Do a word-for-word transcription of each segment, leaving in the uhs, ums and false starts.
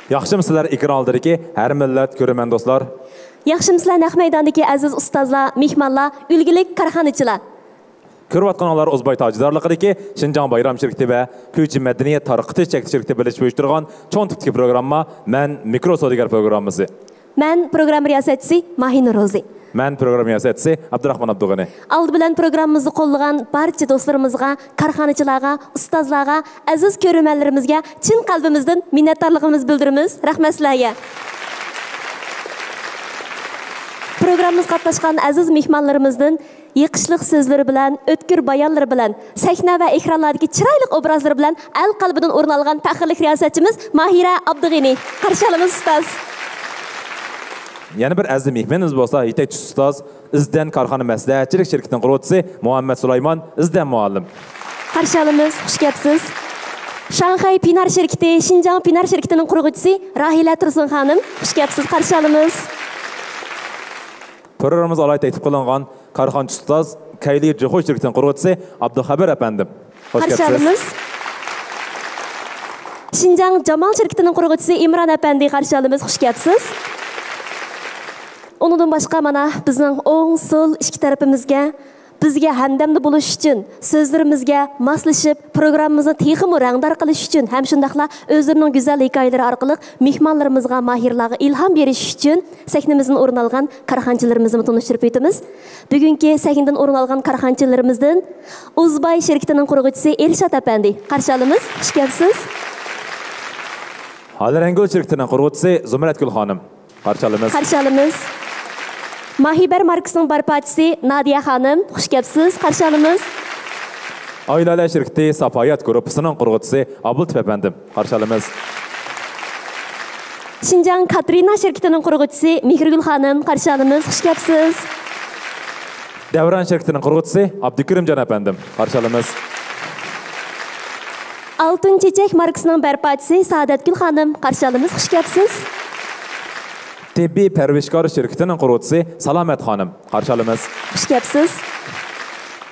ياخشىمۇسىلەر ئېكران ئالدىدىكى ھەر مىللەت كۆرۈرمەن دوستلار؟ ياخشىمۇسىلەر نەق مەيداندىكى ئەزىز ئۇستازلار، مېھمانلار، ئۈلگىلىك كارخانىچىلار؟ كۆرۈۋاتقىنىڭلار ئۇزباي تاجدارلىقىدىكى شىنجاڭ بايرام شىركىتى ۋە كۈيچى مەدەنىيەت تارقىتىش چەكلىك شىركىتى بىرلىشىپ ئۇيۇشتۇرغان چوڭ تىپتىكى پروگرامما مەن مىكرو سودىگەر پروگراممىسى. مەن پروگرامما رىياسەتچىسى ماھىنۇر روزى. مەن پروگرامما رىياسەتچىسى ئابدۇراخمان ئابدۇغېنى. ئالدى بىلەن پروگراممىمىزنى قوللىغان بارچە دوستلىرىمىزغا، كارخانىچىلارغا، ئۇستازلارغا، ئەزىز كۆرۈرمەنلىرىمىزگە چىن قەلبىمىزدىن مىننەتدارلىقىمىزنى بىلدۈرىمىز. رەھمەت سىلەرگە. پروگراممىمىزغا قاتناشقان ئەزىز مېھمانلىرىمىزدىن يېقىشلىق سۆزلىرى بىلەن، ئۆتكۈر بايانلىرى بىلەن سەھنە ۋە ئېكرانلاردىكى چىرايلىق ئوبرازلىرى بىلەن ئەل قەلبىدىن ئورۇن ئالغان پەخىرلىك رىياسەتچىمىز ماھىرە ئابدۇغېنى. قارشى ئالىمىز، ئۇستاز. يەنە بىر ئەزىز مېھمىنىمىز بولسا يېتەكچى ئۇستاز، ئىزدەن كارخانا مەسلىھەتچىلىك شىركىتىنىڭ قۇرغۇچىسى مۇھەممەد سۇلايمان ئىزدەن مۇئەللىم. قارشى ئالىمىز، خۇش كەپسىز. شاڭخەي پىنار شىركىتى، شىنجاڭ پىنار شىركىتىنىڭ قۇرغۇچىسى راھىلە تۇرسۇن خانىم، خۇش كەپسىز، قارشى ئالىمىز. پروگراممىمىزغا ئالاھىدە تەكلىپ قىلىنغان كارخانىچى ئۇستاز، كەيلى جىخۇ شىركىتىنىڭ قۇرغۇچىسى ئابدۇخەبىر ئەپەندىم. خۇش قارشى كەپسىز. ئالىمىز. شىنجاڭ جامال شىركىتىنىڭ قۇرغۇچىسى ئىمران ئەپەندى، قارشى ئالىمىز، خۇش كەپسىز. ئۇنىڭدىن باشقا، مانا، بىزنىڭ ئوڭ، سول ئىككى تەرىپىمىزگە بىزگە ھەمدەمدە بولۇش ئۈچۈن، سۆزلىرىمىزگە ماسلىشىپ، پروگراممىمىزنى تېخىمۇ رەڭدار قىلىش ئۈچۈن ھەم شۇنداقلا ئۆزلىرىنىڭ گۈزەل ھېكايىلىرى ئارقىلىق مېھمانلىرىمىزغا، ماھىرلارغا ئىلھام بېرىش ئۈچۈن سەھنىمىزدىن ئورۇن ئالغان كارخانىچىلىرىمىزنىمۇ تونۇشتۇرۇپ ئۆتىمىز. بۈگۈنكى سەھنىدىن ئورۇن ئالغان كارخانىچىلىرىمىزدىن ئۇزباي شىركىتىنىڭ قۇرغۇچىسى ئېلشات ئەپەندى، قارشى ئالىمىز. خۇش كەپسىز. ھالىرەڭگۈل شىركىتىنىڭ قۇرغۇچىسى زۇمرەتگۈل خانىم، قارشى ئالىمىز. قارشى ئالىمىز. ماھىبەر ماركىسىنىڭ بەرپاچىسى نادىيە خانىم، خۇش كەپسىز، قارشى ئالىمىز. ئايلالە شىركىتى ساپايات گۇرۇپپىسىنىڭ قۇرغۇچىسى ئابۇلتىپ ئەپەندىم، قارشى ئالىمىز. شىنجاڭ كاترىنا شىركىتىنىڭ قۇرغۇچىسى مېھرىگۈل خانىم، قارشى ئالىمىز، خۇش كەپسىز. دەۋران شىركىتىنىڭ قۇرغۇچىسى ئابدۇكېرىمجان ئەپەندىم، قارشى ئالىمىز. ئالتۇن چېچەك ماركىسىنىڭ بەرپاچىسى سائادەتگۈل خانىم، قارشى ئالىمىز، خۇش كەپسىز. تېببىي پەرۋىشكار شىركىتىنىڭ قۇرغۇچىسى سالامەت خانىم، قارشى ئالىمىز. خۇش كەپسىز.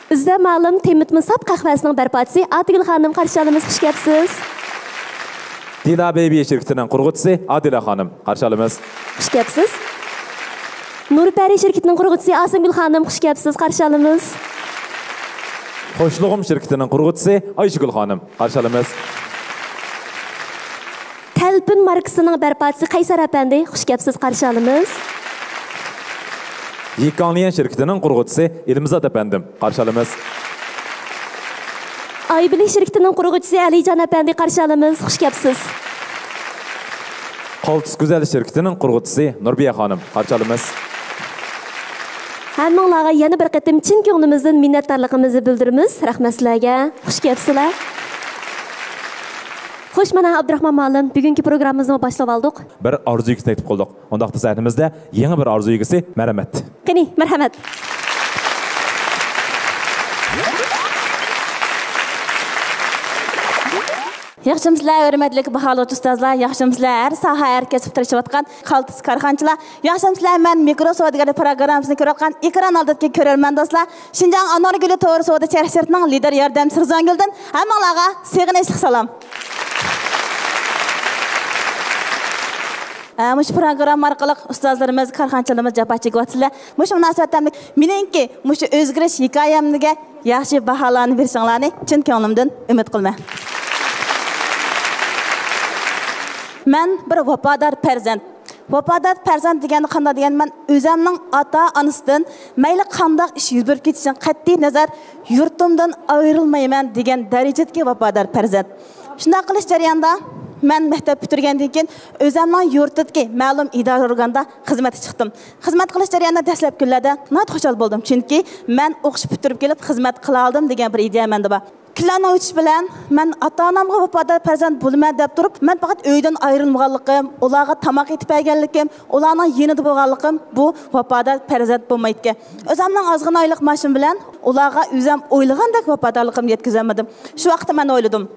ئۆزىدە مەلۇم تېمىتما ساپ قەھۋەسىنىڭ بەرپاچىسى ئاتىگۈل خانىم، قارشى ئالىمىز، خۇش كەپسىز. دىلا بېبى شىركىتىنىڭ قۇرغۇچىسى ئادىلە خانىم، قارشى ئالىمىز. خۇش كەپسىز. نۇرپەرى شىركىتىنىڭ قۇرغۇچىسى ئاسىمگۈل خانىم، خۇش كەپسىز، قارشى ئالىمىز. خوشلۇغۇم شىركىتىنىڭ قۇرغۇچىسى ئايشىگۈل خانىم، قارشى ئالىمىز. تەلپۈن ماركىسىنىڭ بەرپاچىسى قەيسەر ئەپەندى، خۇش كەپسىز، قارشى ئالىمىز. يىكاڭليەن شىركىتىنىڭ قۇرغۇچىسى ئېلىمزات ئەپەندىم، قارشى ئالىمىز. ئايبىلىك شىركىتىنىڭ قۇرغۇچىسى ئەلىجان ئەپەندى، قارشى ئالىمىز، خۇش كەپسىز. قالتىس گۈزەل شىركىتىنىڭ قۇرغۇچىسى نۇربىيە خانىم، قارشى ئالىمىز. ھەممىڭلارغا يەنە بىر قېتىم چىن كۆڭلىمىزدىن مىننەتدارلىقىمىزنى بىلدۈرىمىز. رەھمەت سىلەرگە. خۇش كەپسىلەر. خوش، مانا، ئابدۇراخمان مۇئەللىم، بۈگۈنكى پروگراممىمىزنى باشلاۋالدۇق. بىر ئارزۇ ئىگىسىنى تەكلىپ قىلدۇق. ئۇنداقتا سەھنىمىزدە يېڭى بىر ئارزۇ ئىگىسى، مەرھەمەت. قېنى، مەرھەمەت. ياخشىمۇسىلەر، ھۆرمەتلىك باھالىغۇچى ئۇستازلار، ياخشىمۇسىلەر، ھەر ساھە، ھەر كەسىپتە تىرىشىۋاتقان قالتىس كارخانىچىلار، ياخشىمۇسىلەر، مەن مىكرو سودىگەرلىك پروگراممىسىنى كۆرۈۋاتقان ئېكران ئالدىدىكى كۆرۈرمەن دوستلار، شىنجاڭ ئانار گۈلى تور سودا چەكلىك شىركىتىنىڭ لىدىر ياردەمچىسى رىزۋانگۈلدىن ھەممىڭلارغا سېغىنىشلىق سالام. ئە، مۇشۇ پروگرامما ئارقىلىق ئۇستازلىرىمىز، كارخانىچىلىرىمىز جاپا چېكىۋاتىسىلەر. مۇشۇ مۇناسىۋەتتە مېنىڭكى مۇشۇ ئۆزگىرىش ھېكايەمگە ياخشى باھالارنى بېرىشىڭلارنى چىن كۆڭلۈمدىن ئۈمىد قىلىمەن. مەن بىر ۋاپادار پەرزەنت. ۋاپادار پەرزەنت دېگەن قانداق دېگەن، مەن ئۆزەمنىڭ ئاتا-ئانىسىدىن مەيلى قانداق ئىش يۈز بېرىپ كېتىشىدىن قەتئىينەزەر، يۇرتۇمدىن ئايرىلمايمەن دېگەن دەرىجىدىكى ۋاپادار پەرزەنت. شۇنداق قىلىش جەريانىدا مەن مەكتەپ پۈتتۈرگەندىن كېيىن ئۆزەمنىڭ يۇرتىدىكى مەلۇم ئىدارە ئورگاندا خىزمەتكە چىقتىم. خىزمەت قىلىش جەريانىدا دەسلەپكى كۈنلەردە ناھايىتى خۇشال بولدۇم، چۈنكى مەن ئوقۇش پۈتتۈرۈپ كېلىپ خىزمەت قىلالىدىم دېگەن بىر ئىدىيە مەندە بار. كۈنلەرنىڭ ئۆتۈشى بىلەن مەن ئاتا-ئانامغا ۋاپادار پەرزەنت بولىمەن دەپ تۇرۇپ، مەن پەقەت ئۆيدىن ئايرىلمىغانلىقىم، ئۇلارغا تاماق ئېتىپ بەرگەنلىكىم، ئۇلارنىڭ يېنىدا بولغانلىقىم بۇ ۋاپادار پەرزەنت بولمايدىكەن. ئۆزۈمنىڭ ئازغىنە ئايلىق مائاشىم بىلەن ئۇلارغا ئۆزۈم ئويلىغاندەك ۋاپادارلىقىمنى يەتكۈزەلمىدىم. شۇ ۋاقىتتا مەن ئويلىدىم،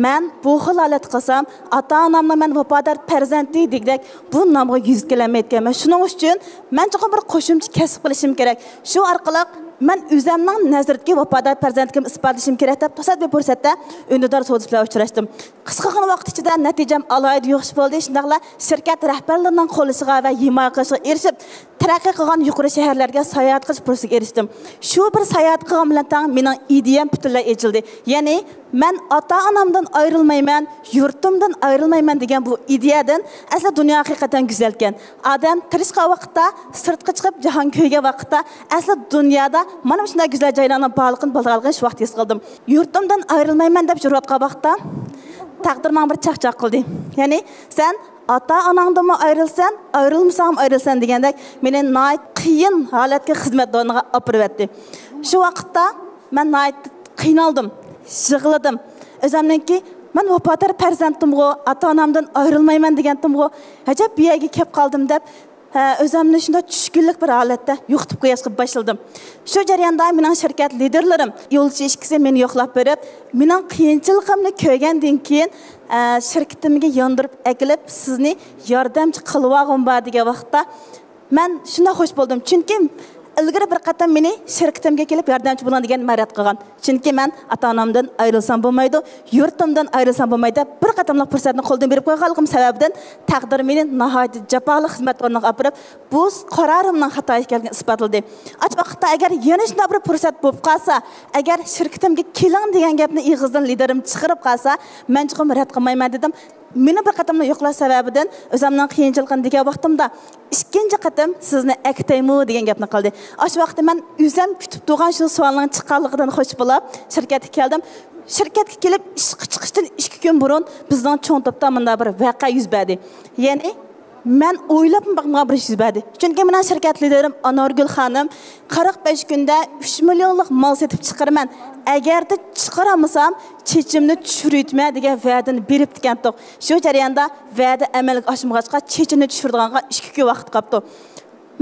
مەن بۇ خىل ھالەتتە قىلسام، ئاتا-ئانامنىڭ مەن ۋاپادار پەرزەنتى دېگۈدەك بۇ نامغا يۈزگە كېلەلمەيدىكەنمەن. شۇنىڭ ئۈچۈن مەن چوقۇم بىر قوشۇمچە كەسىپ قىلىشىم كېرەك. شۇ ئارقىلىق مەن ئۆزۈمنىڭ نەزىرىدىكى ۋاپادار پەرزەنتلىكىمنى ئىسپاتلىشىم كېرەك دەپ، تاسادىپىي پۇرسەتتە ئۈندىدار سودىسى بىلەن ئۇچراشتىم. قىسقىغىنە ۋاقىت ئىچىدە نەتىجەم ئالاھىدە ياخشى بولدى. شۇنداقلا شىركەت رەھبەرلىرىنىڭ قوللىشىغا ۋە ھىمايە قىلىشىغا ئېرىشىپ، تەرەققىي قىلغان يۇقىرى شەھەرلەرگە ساياھەت قىلىش پۇرسىتىگە ئېرىشتىم. شۇ بىر ساياھەت قىلغان بىلەن تەڭ مېنىڭ ئىدىيەم پۈتۈنلەي ئېچىلدى. يەنى مەن ئاتا-ئانامدىن ئايرىلمايمەن، يۇرتۇمدىن ئايرىلمايمەن دېگەن بۇ ئىدىيەدىن، ئەسلى دۇنيا ھەقىقەتەن گۈزەلكەن. ئادەم تىرىشقان ۋاقىتتا، سىرتقا چىقىپ جاھان كۆرگەن ۋاقىتتا، ئەسلى دۇنيادا مانا مۇشۇنداق گۈزەل جايلارنىڭ بارلىقىنى بىلىدىغانلىقىنى شۇ ۋاقىت ھېس قىلدىم. يۇرتۇمدىن ئايرىلمايمەن دەپ يۈرۈۋاتقان ۋاقىتتا، تەقدىر ماڭا بىر چاقچاق قىلدى. يەنى، سەن ئاتا-ئاناڭدىنمۇ ئايرىلىسەن، ئايرىلمىساڭمۇ ئايرىلىسەن دېگەندەك، مېنى ناھايىتى قىيىن ھالەتكە خىزمەت ئورنىغا ئاپىرىۋەتتى. شۇ ۋاقىتتا مەن ناھايىتى قىينالدىم، يىغلىدىم. ئۆزۈمنىڭكى، مەن ۋاپادار پەرزەنتىمغۇ، ئاتا-ئانامدىن ئايرىلمايمەن دېگەنتىمغۇ، ئەجەب بۇ يەرگە كەپ قالدىم دەپ، ھە، ئۆزۈمنى شۇنداق چۈشكۈنلۈك بىر ھالەتتە يوقىتىپ قويۇشقا باشلىدىم. شۇ جەرياندا مېنىڭ شىركەت لىدىرلىرىم، يولدىشى ئىككىسى مېنى يوقلاپ بېرىپ، مېنىڭ قىيىنچىلىقىمنى كۆرگەندىن كېيىن، ئە، شىركىتىمگە ياندۇرۇپ ئەكېلىپ، سىزنى ياردەمچى قىلىۋالغۇم بار دېگەن ۋاقىتتا، مەن شۇنداق خوش بولدۇم، چۈنكى ئىلگىرى بىر قېتىم مېنى شىركىتىمگە كېلىپ ياردەمچى بولۇڭ دېگەن مەن رەت قىلغان. چۈنكى مەن ئاتا-ئانامدىن ئايرىلسام بولمايدۇ، يۇرتۇمدىن ئايرىلسام بولمايدۇ دەپ بىر قېتىملىق پۇرسەتنى قولدىن بېرىپ قويغانلىقىم سەۋەبىدىن تەقدىر مېنى ناھايىتى جاپالىق خىزمەت ئورنىغا ئاپىرىپ، بۇ قارارىمنىڭ خاتا ئىكەنلىكىنى ئىسپاتلىدى. ئاشۇ ۋاقىتتا ئەگەر يەنە شۇنداق بىر پۇرسەت بولۇپ قالسا، ئەگەر شىركىتىمگە كېلىڭ دېگەن گەپنى ئېغىزدىن لىدىرىم چىقىرىپ قالسا، مەن چوقۇم رەت قىلمايمەن دېدىم. مېنى بىر قېتىملا يوقلاش سەۋەبىدىن ئۆزۈمنىڭ قىيىنچىلىقىنى دېگەن ۋاقتىمدا، ئىككىنچى قېتىم سىزنى ئەكېتەيمۇ دېگەن گەپنى قىلدى. ئاشۇ ۋاقىتتا مەن ئۆزۈم كۈتۈپ تۇرغان شۇ سوئالنىڭ چىققانلىقىدىن خوش بولۇپ، شىركەتكە كەلدىم. شىركەتكە كېلىپ ئىشقا چىقىشتىن ئىككى كۈن بۇرۇن بىزنىڭ چوڭ توپتا مۇنداق بىر ۋەقە يۈز بەردى. يەنى مەن ئويلاپمۇ باقمىغان بىر ئىش يۈز بەردى. چۈنكى مېنىڭ شىركەت لىدىرىم ئانارگۈل خانىم قىرىق بەش كۈندە ئۈچ مىليونلۇق مال سېتىپ چىقىرىمەن، ئەگەردە چىقىرالمىسام، چېچىمنى چۈشۈرۈۋېتىمەن دېگەن ۋەدىنى بېرىپتىكەنتۇق. شۇ جەرياندا ۋەدە ئەمەلگە ئاشمىغاچقا، چېچىمنى چۈشۈرىدىغانغا ئىككى كۈن ۋاقىت قاپتۇ.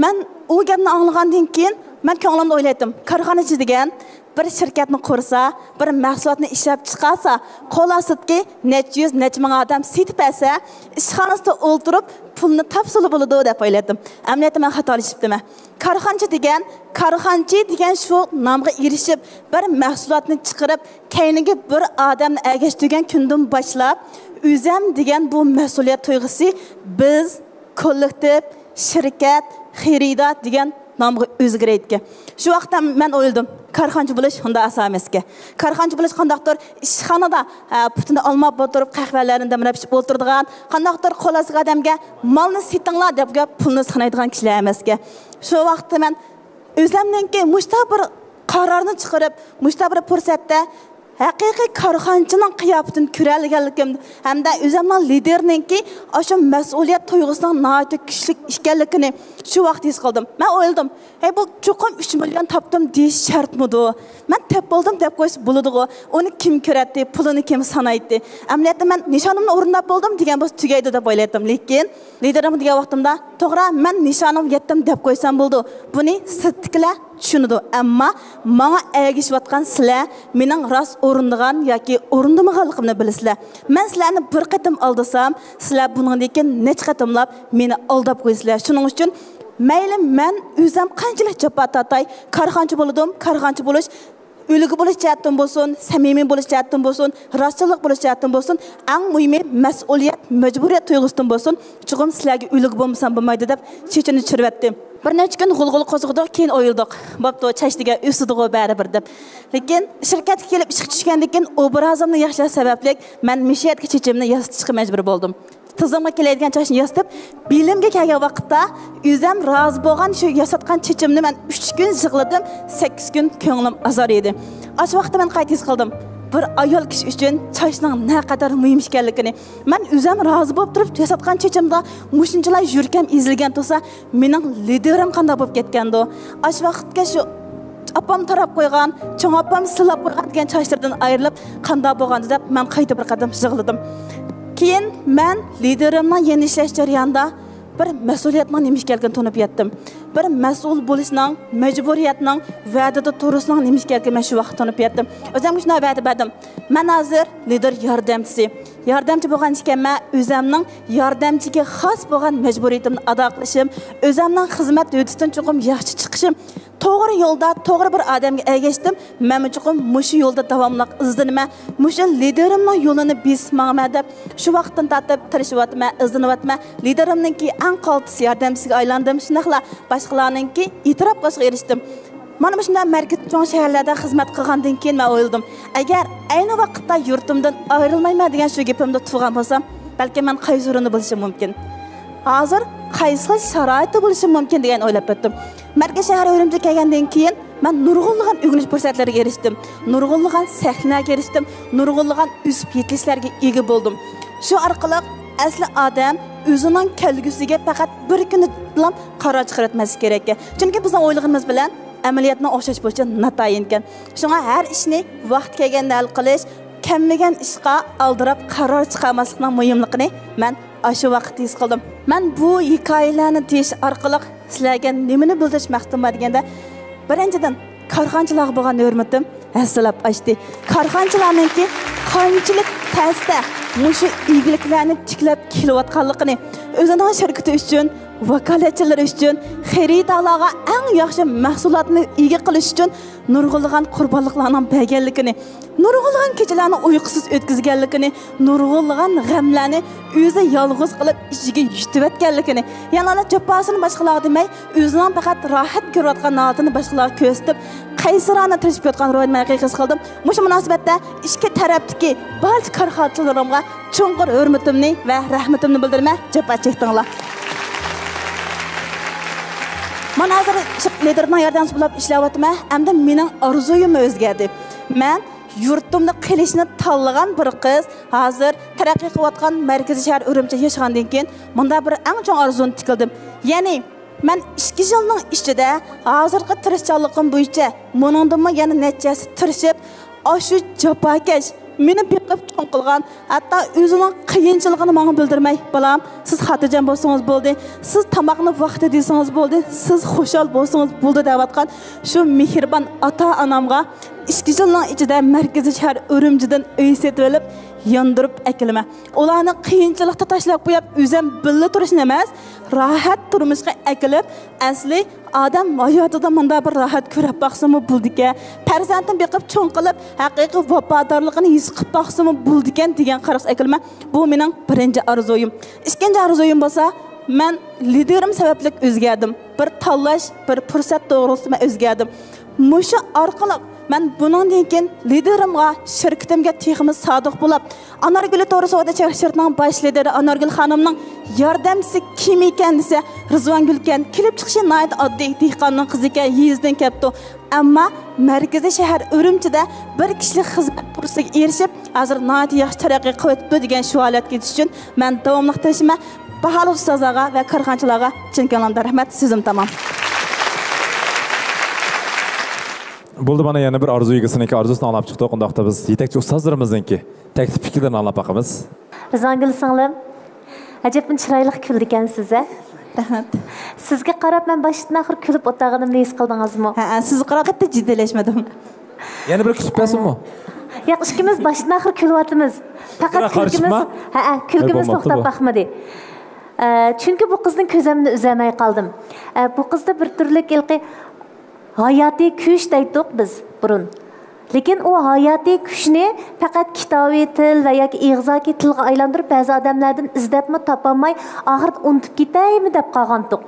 مەن ئۇ گەپنى ئاڭلىغاندىن كېيىن، مەن كۆڭلۈمدە ئويلايتتىم، كارخانىچى دېگەن بىر شىركەتنى قۇرسا، بىر مەھسۇلاتنى ئىشلەپ چىقارسا، قول ئاستىدىكى نەچچە يۈز، نەچچە مىڭ ئادەم سېتىپ بەرسە، ئىشخانىسىدا ئولتۇرۇپ پۇلنى تاپسىلا بولىدۇ دەپ ئويلايتتىم. ئەمەلىيەتتە مەن خاتالىشىپتىمەن. كارخانىچى دېگەن، كارخانىچى دېگەن شۇ نامغا ئېرىشىپ، بىر مەھسۇلاتنى چىقىرىپ، كەينىگە بىر ئادەمنى ئەگەشتۈرگەن كۈندىن باشلاپ، ئۆزەم دېگەن بۇ مەسئۇلىيەت تۇيغۇسى، بىز، كوللېكتىپ، شىركەت، خېرىدار دېگەن نامغا ئۆزگىرەيدىكەن. شۇ ۋاقىتتا مەن ئويلىدىم، كارخانىچى بولۇش ئۇنداق ئاسان ئەمەسكەن. كارخانىچى بولۇش قانداقتۇر ئىشخانىدا، ئە، پۇتىنى ئالماپ ئولتۇرۇپ، قەھۋەلەرنى دەمرەپ ئىچىپ ئولتۇرىدىغان، قانداقتۇر قول ئاستىدىكى ئادەمگە مالنى سېتىڭلار دەپ پۇلنى سانايدىغان كىشىلەر ئەمەسكەن. شۇ ۋاقىتتا مەن ئۆزۈمنىڭكى مۇشۇنداق بىر قارارنى چىقىرىپ، مۇشۇنداق بىر پۇرسەتتە ھەقىقىي كارخانىچىنىڭ قىياپىتىنى كۆرەلىگەنلىكىم ھەمدە ئۆزۈمنىڭ لىدېرنىڭكى ئاشۇ مەسئۇلىيەت تۇيغۇسىنىڭ ناھايىتى كۈچلۈك ئىكەنلىكىنى شۇ ۋاقىت ھېس قىلدىم. مەن ئويلىدىم، ھەي، بۇ چوقۇم ئۈچ مىليون تاپتىم دېيىش شەرتمىدۇ؟ مەن تېپىپ بولدۇم دەپ قويسا بولىدىغۇ. ئۇنى كىم كۆرەتتى، پۇلىنى كىم سانايتتى؟ ئەمەلىيەتتە مەن نىشانىمنى ئورۇنداپ بولدۇم دېگەن بولسا تۈگەيدۇ دەپ ئويلايتتىم. لېكىن لىدېرىمغا دېگەن ۋاقتىمدا، توغرا، مەن نىشانىمغا يەتتىم دەپ قويسام بولىدۇ. بۇنى سىرتتىكىلەر چۈشىنىدۇ. ئەمما ماڭا ئەگىشىۋاتقان سىلەر مېنىڭ راست ئورۇندىغان ياكى ئورۇندىمىغانلىقىمنى بىلىسىلەر. مەن سىلەرنى بىر قېتىم ئالدىسام، سىلەر بۇنىڭدىن كېيىن نەچچە قېتىملاپ مېنى ئالداپ قويىسىلەر. شۇنىڭ ئۈچۈن مەيلى مەن ئۆزۈم قانچىلىك جاپا تارتاي، كارخانىچى بولىدۇ، كارخانىچى بولۇش ئۈلگە بولۇش جەھەتتىن بولسۇن، سەمىمىي بولۇش جەھەتتىن بولسۇن، راستچىللىق بولۇش جەھەتتىن بولسۇن، ئەڭ مۇھىمى مەسئۇلىيەت، مەجبۇرىيەت تۇيغۇسىدىن بولسۇن، چوقۇم سىلەرگە ئۈلگە بولمىسام بولمايدۇ دەپ چېچىنى چۈشۈرۈۋەتتىم. بىر نەچچە كۈن غۇلغۇلا قوزغىدۇق، كېيىن ئويلىدۇق، بوپتۇ، چاچ دېگەن ئۆسىدىغۇ بەرىبىر دەپ. لېكىن شىركەتكە كېلىپ ئىشقا چۈشكەندىن كېيىن ئوبرازىمنى ياخشىلاش سەۋەبلىك مەن مۇشۇ يەرگە چېچىمنى ياسىتىشقا مەجبۇر بولدۇم. تىزىمغا كېلەيدىغان چاچنى ياسىتىپ، بېلىمگە كەلگەن ۋاقىتتا ئۆزۈم رازى بولغان شۇ ياساتقان چېچىمنى مەن ئۈچ كۈن يىغلىدىم، سەككىز كۈن كۆڭلۈم ئازار ئىدى. ئاشۇ ۋاقىتتا مەن قايتا ھېس قىلدىم، بىر ئايال كىشى ئۈچۈن چاچنىڭ نەقەدەر مۇھىم ئىكەنلىكىنى. مەن ئۆزۈم رازى بولۇپ تۇرۇپ ياساتقان چېچىمدا مۇشۇنچىلا يۈرىكىم ئېزىلگەن تۇرسا، مېنىڭ لىدېرىم قانداق بولۇپ كەتكەندۇ؟ ئاشۇ ۋاقىتقا شۇ ئاپام تاراپ قويغان، چوڭ ئاپام سىلاپ قويغان دېگەن چاچلىرىدىن ئايرىلىپ قانداق بولغاندۇ دەپ مەن قايتا بىر قەدەم يىغلىدىم. كېيىن مەن لىدېرىمنىڭ يېنىدا ئىشلەش جەريانىدا بىر مەسئۇلىيەتنىڭ نېمە ئىكەنلىكىنى تونۇپ يەتتىم. بىر مەسئۇل بولۇشنىڭ، مەجبۇرىيەتنىڭ، ۋەدىدە تۇرۇشنىڭ نېمە ئىكەنلىكىنى مەن شۇ ۋاقىت تونۇپ يەتتىم. ئۆزۈمگە شۇنداق ۋەدە بەردىم. مەن ھازىر لىدېر ياردەمچىسى. ياردەمچى بولغان ئىكەنمەن، ئۆزۈمنىڭ ياردەمچىگە خاس بولغان مەجبۇرىيىتىمنى ئادا قىلىشىم، ئۆزۈمنىڭ خىزمەت ھۆددىسىدىن چوقۇم ياخشى چىقىشىم، توغرا يولدا توغرا بىر ئادەمگە ئەگەشتىم. مەنمۇ چوقۇم مۇشۇ يولدا داۋاملىق ئىزدىنىمەن، مۇشۇ لىدېرىمنىڭ يولىنى بېسىپ ماڭىمەن دەپ، شۇ ۋاقىتتىن تارتىپ تىرىشىۋاتىمەن، ئىزدىنىۋاتىمەن. لىدېرىمنىڭكى ئەڭ قالتىس ياردەمچىسىگە ئايلاندىم، شۇنداقلا باشقىلارنىڭكى ئېتىراپ قىلىشىغا ئېرىشتىم. مانا مۇشۇنداق مەركىزى چوڭ شەھەرلەردە خىزمەت قىلغاندىن كېيىن مەن ئويلىدىم، ئەگەر ئەينى ۋاقىتتا يۇرتۇمدىن ئايرىلمايمەن دېگەن شۇ گېپىمدە تۇرغان بولسام، بەلكىم مەن قايسى ئورۇندا بولۇشۇم مۇمكىن؟ ھازىر قايسى خىل شارائىتتا بولۇشۇم مۇمكىن دېگەن ئويلاپ ئۆتتۈم. مەركىزىي شەھەر ئۈرۈمچىگە كەلگەندىن كېيىن مەن نۇرغۇنلىغان ئۆگىنىش پۇرسەتلىرىگە ئېرىشتىم، نۇرغۇنلىغان سەھنىلەرگە ئېرىشتىم، نۇرغۇنلىغان ئۆسۈپ يېتىلىشلەرگە ئىگە بولدۇم. شۇ ئارقىلىق ئەسلى ئادەم ئۆزىنىڭ كەلگۈسىگە پەقەت بىر كۈنىدىلا قارار چىقىرىۋەتمەسلىكى كېرەك. چۈنكى بىزنىڭ ئويلىغىنىمىز بىلەن ئەمەلىيەتنىڭ ئوخشاش بولۇشى ناتايىنكەن. شۇڭا ھەر ئىشنى ۋاقتى كەلگەندە ھەل قىلىش، كەلمىگەن ئىشقا ئالدىراپ قارار چىقارماسلىقنىڭ مۇھىملىقىنى مەن ئاشۇ ۋاقىتتا ھېس قىلدىم. مەن بۇ ھېكايىلەرنى دېيىش ئارقىلىق سىلەرگە نېمىنى بىلدۈرۈش مەقسىتىم بار دېگەندە، بىرىنچىدىن، كارخانىچىلارغا بولغان ھۆرمىتىم ھەسسىلەپ ئاشتى. كارخانىچىلارنىڭكى قانچىلىك تەستە مۇشۇ ئىگىلىكلەرنى تىكلەپ كېلىۋاتقانلىقىنى، ئۆزىنىڭ شىركىتى ئۈچۈن، ۋاكالەتچىلىرى ئۈچۈن، خېرىدارلارغا ئەڭ ياخشى مەھسۇلاتنى ئىگە قىلىش ئۈچۈن نۇرغۇنلىغان قۇربانلىقلارنىڭ بەرگەنلىكىنى، نۇرغۇنلىغان كېچىلەرنى ئۇيقۇسىز ئۆتكۈزگەنلىكىنى، نۇرغۇنلىغان غەملەرنى ئۆزى يالغۇز قىلىپ ئىچىگە يۇتۇۋەتكەنلىكىنى، يەنىلا جاپاسىنى باشقىلارغا دېمەي، ئۆزىنىڭ پەقەت راھەت كۆرۈۋاتقان ھالىتىنى باشقىلارغا كۆرسىتىپ، قەيسەرانە تىرىشىپ كېلىۋاتقان روھىنى مەن ھېس قىلدىم. مۇشۇ مۇناسىۋەتتە ئىككى تەرەپتىكى بارچە كارخانىچىلىرىمغا چوڭقۇر ھۆرمىتىمنى ۋە رەھمىتىمنى بىلدۈرىمەن، جاپا چەكتىڭلار. مانا ھازىر شۇ لىدېرنىڭ ياردەمچىسى بولۇپ ئىشلەۋاتىمەن. ئەمدى مېنىڭ ئارزۇيۇم ئۆزگەردى. مەن يۇرتۇمدا قېلىشنى تاللىغان بىر قىز ھازىر تەرەققىي قىلىۋاتقان مەركىزىي شەھەر ئۈرۈمچىدە ياشىغاندىن كېيىن مۇنداق بىر ئەڭ چوڭ ئارزۇنى تىكلىدىم. يەنى مەن ئىككى يىلنىڭ ئىچىدە ھازىرقى تىرىشچانلىقىم بويىچە مۇنىڭدىنمۇ يەنە نەچچە ھەسسە تىرىشىپ، ئاشۇ جاپاكەش، مېنى بېقىپ چوڭ قىلغان، ھەتتا ئۆزىنىڭ قىيىنچىلىقىنى ماڭا بىلدۈرمەي، بالام، سىز خاتىرجەم بولسىڭىز بولدى، سىز تاماقنى ۋاقتىدا يېسىڭىز بولدى، سىز خۇشال بولسىڭىز بولدى دەۋاتقان شۇ مېھرىبان ئاتا-ئانامغا ئىككى يىلنىڭ ئىچىدە مەركىزىي شەھەر ئۈرۈمچىدىن ئۆي سېتىۋېلىپ، ياندۇرۇپ ئەكېلىمەن. ئۇلارنى قىيىنچىلىقتا تاشلاپ قويۇپ، ئۆزۈم بىللە تۇرۇشنى ئەمەس، راھەت تۇرمۇشقا ئەكېلىپ، ئەسلى ئادەم ھاياتىدا مۇنداق بىر راھەت كۆرۈپ باقسىمۇ بولىدىكەن، پەرزەنتىنى بېقىپ چوڭ قىلىپ، ھەقىقىي ۋاپادارلىقىنى ھېس قىلىپ باقسىمۇ بولىدىكەن دېگەن قاراشقا ئەكېلىمەن. بۇ مېنىڭ بىرىنچى ئارزۇيۇم. ئىككىنچى ئارزۇيۇم بولسا، مەن لىدېرىم سەۋەبلىك ئۆزگەردىم. بىر تاللاش، بىر پۇرسەت توغرۇلۇسىدا مەن ئۆزگەردىم. مۇشۇ ئارقىلىق مەن بۇنىڭدىن كېيىن لىدېرىمغا، شىركىتىمگە تېخىمۇ سادىق بولۇپ، ئانارگۈل تور سودا چەك شىركىتىنىڭ باش لىدېرى ئانارگۈل خانىمنىڭ ياردەمچىسى كىم ئىكەن دېسە، رىزۋانگۈلكەن. كېلىپ چىقىشى ناھايىتى ئاددىي، دېھقاننىڭ قىزى ئىكەن، يېزىدىن كەپتۇ. ئەمما مەركىزىي شەھەر ئۈرۈمچىدە بىر كىشىلىك خىزمەت پۇرسىتىگە ئېرىشىپ، ھازىر ناھايىتى ياخشى تەرەققىي قىلىۋېتىپتۇ دېگەن شۇ ھالەتكە يېتىش ئۈچۈن مەن داۋاملىق تىرىشىمەن. باھالىق ئۇستازلارغا ۋە كارخانىچىلارغا چىن كۆڭلۈمدىن رەھمەت. سۆزۈم تامام. بولدى، مانا يەنە بىر ئارزۇ ئىگىسىنىڭكى ئارزۇسىنى ئاڭلاپ چىقتۇق. ئۇنداقتا بىز يېتەكچى ئۇستازلىرىمىزنىڭكى تەكلىپ پىكىرلىرىنى ئاڭلاپ باقىمىز. رىزۋانگۈل سىڭلىم، ئەجەبمۇ چىرايلىق كۈلىدىكەنسىز ھە؟ رەھمەت. سىزگە قاراپ مەن باشتىن ئاخىر كۈلۈپ ئولتۇرغىنىمنى ھېس قىلدىڭىزمۇ؟ ھەئە، سىزگە قاراپ قەتئىي جىددىيلەشمىدىم. يەنە بىر كۈلۈپ بەرسۇنمۇ؟ ياق، ئىككىمىز باشتىن ئاخىر كۈلۈۋاتىمىز. پەقەت كۈلكىمىز، ھەئە، كۈلكىمىز توختاپ باقمىدى. ئە، چۈنكى بۇ قىزدىن كۆزۈمنى ئۈزەلمەي قالدىم. ئە، بۇ قىزدا بىر تۈرلۈك ھېلىقى ھاياتىي كۈچ دەيتتۇق بىز بۇرۇن. لېكىن ئۇ ھاياتىي كۈچنى پەقەت كىتابىي تىل ۋە ياكى ئېغىزاكى تىلغا ئايلاندۇرۇپ، بەزى ئادەملەردىن ئىزدەپمۇ تاپالماي، ئاخىرىدا ئۇنتۇپ كېتەيمۇ دەپ قالغانتۇق.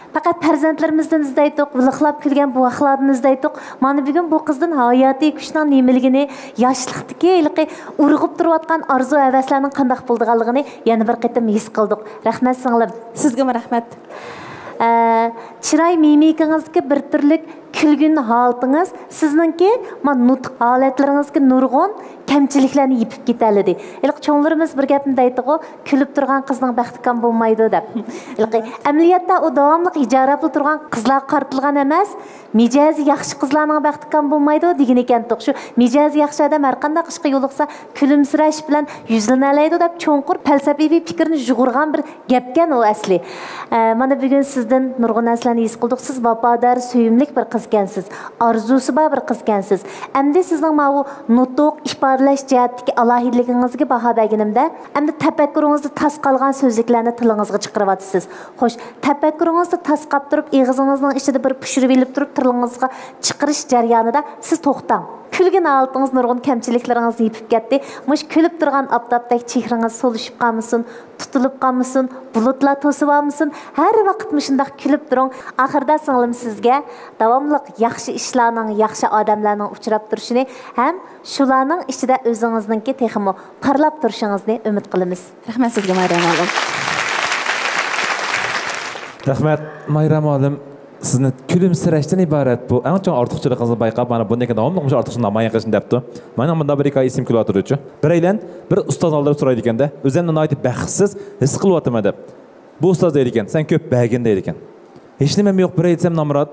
پەقەت پەرزەنتلىرىمىزدىن ئىزدەيتتۇق، ۋىلىقلاپ كۈلگەن بوۋاقلاردىن ئىزدەيتتۇق. مانا بۈگۈن بۇ قىزدىن ھاياتىي كۈچنىڭ نېمىلىكىنى، ياشلىقتىكى ھېلىقى ئۇرغۇپ تۇرۇۋاتقان ئارزۇ-ھەۋەسلەرنىڭ قانداق بولىدىغانلىقىنى يەنە بىر قېتىم ھېس قىلدۇق. رەھمەت سىڭلىم. سىزگىمۇ رەھمەت. ئە، چىراي مىمىكىڭىزدىكى بىر تۈرلۈك كۈلگۈن ھالىتىڭىز سىزنىڭكى مانا نۇتۇق ھالەتلىرىڭىزگە نۇرغۇن كەمچىلىكلەرنى يېپىپ كېتەلىدى. ھېلىقى چوڭلىرىمىز بىر گەپنى دەيتتىغۇ، كۈلۈپ تۇرغان قىزنىڭ بەختى كام بولمايدۇ دەپ. ھېلىقى ئەمەلىيەتتە ئۇ داۋاملىق ھىجابلا تۇرغان قىزلارغا قارىتىلغان ئەمەس، مىجەزى ياخشى قىزلارنىڭ بەختى كام بولمايدۇ دېگىنىكەنتۇق. شۇ مىجەزى ياخشى ئادەم ھەرقانداق ئىشقا يولۇقسا كۈلۈمسىرەش بىلەن يۈزلىنەلەيدۇ دەپ چوڭقۇر پەلسەپىۋى پىكىرنى يۇغۇرغان بىر گەپكەن ئۇ ئەسلى. ئە، مانا بۈگۈن سىزدىن نۇرغۇن نەرسىلەرنى ھېس قىلدۇق. سىز ۋاپادار، سۆيۈملۈك بىر قىز ئىكەنسىز، ئارزۇسى بار بىر قىز ئىكەنسىز. ئەمدى سىزنىڭ ماۋۇ نۇتۇق، ئىپادىلەش جەھەتتىكى ئالاھىدىلىكىڭىزگە باھا بەرگىنىمدە، ئەمدى تەپەككۇرىڭىزدا تاس قالغان سۆزلۈكلەرنى تىلىڭىزغا چىقىرىۋاتىسىز. خوش، تەپەككۇرىڭىزدا تاس قاپ تۇرۇپ، ئېغىزىڭىزنىڭ ئىچىدە بىر پۇشۇرۇۋېلىپ تۇرۇپ، تىلىڭىزغا چىقىرىش جەريانىدا سىز توختاڭ. كۈلگەن ھالىتىڭىز نۇرغۇن كەمچىلىكلىرىڭىزنى يېپىپ كەتتى. مۇشۇ كۈلۈپ تۇرغان ئاپتاپتەك چېھرىڭىز سولۇشۇپ قالمىسۇن، تۇتۇلۇپ قالمىسۇن، بۇلۇتلار توسۇۋالمىسۇن، ھەر ۋاقىت مۇشۇنداق كۈلۈپ تۇرۇڭ. ئاخىرىدا سىڭلىم سىزگە داۋاملىق ياخشى ئىشلارنىڭ، ياخشى ئادەملەرنىڭ ئۇچراپ تۇرۇشىنى ھەم شۇلارنىڭ ئىچىدە ئۆزىڭىزنىڭكى تېخىمۇ پارلاپ تۇرۇشىڭىزنى ئۈمىد قىلىمىز. رەھمەت سىزگە، مايرام ھالىم. رەھمەت، مايرام ھالىم. سىزنى كۈلۈمسىرەشتىن ئىبارەت بۇ ئەڭ چوڭ ئارتۇقچىلىقىڭىزنى بايقاپ، مانا بۇندىن كېيىن داۋاملىق مۇشۇ ئارتۇقچىلىقنى نامايان قىلىشنى دەپتۇ. مانا مۇنداق بىر ھېكايە ئېسىمگە كېلىۋاتىدۇچۇ. بىرەيلەن بىر ئۇستاز ئالدىدا سورايدىكەن-دە، ئۆزۈمنى ناھايىتى بەختسىز ھېس قىلىۋاتىمەن دەپ. بۇ ئۇستاز دەيدىكەن، سەن كۆپ بەرگىن دەيدىكەن. ھېچنېمەم يوق، بىر ئېيتسام نامرات،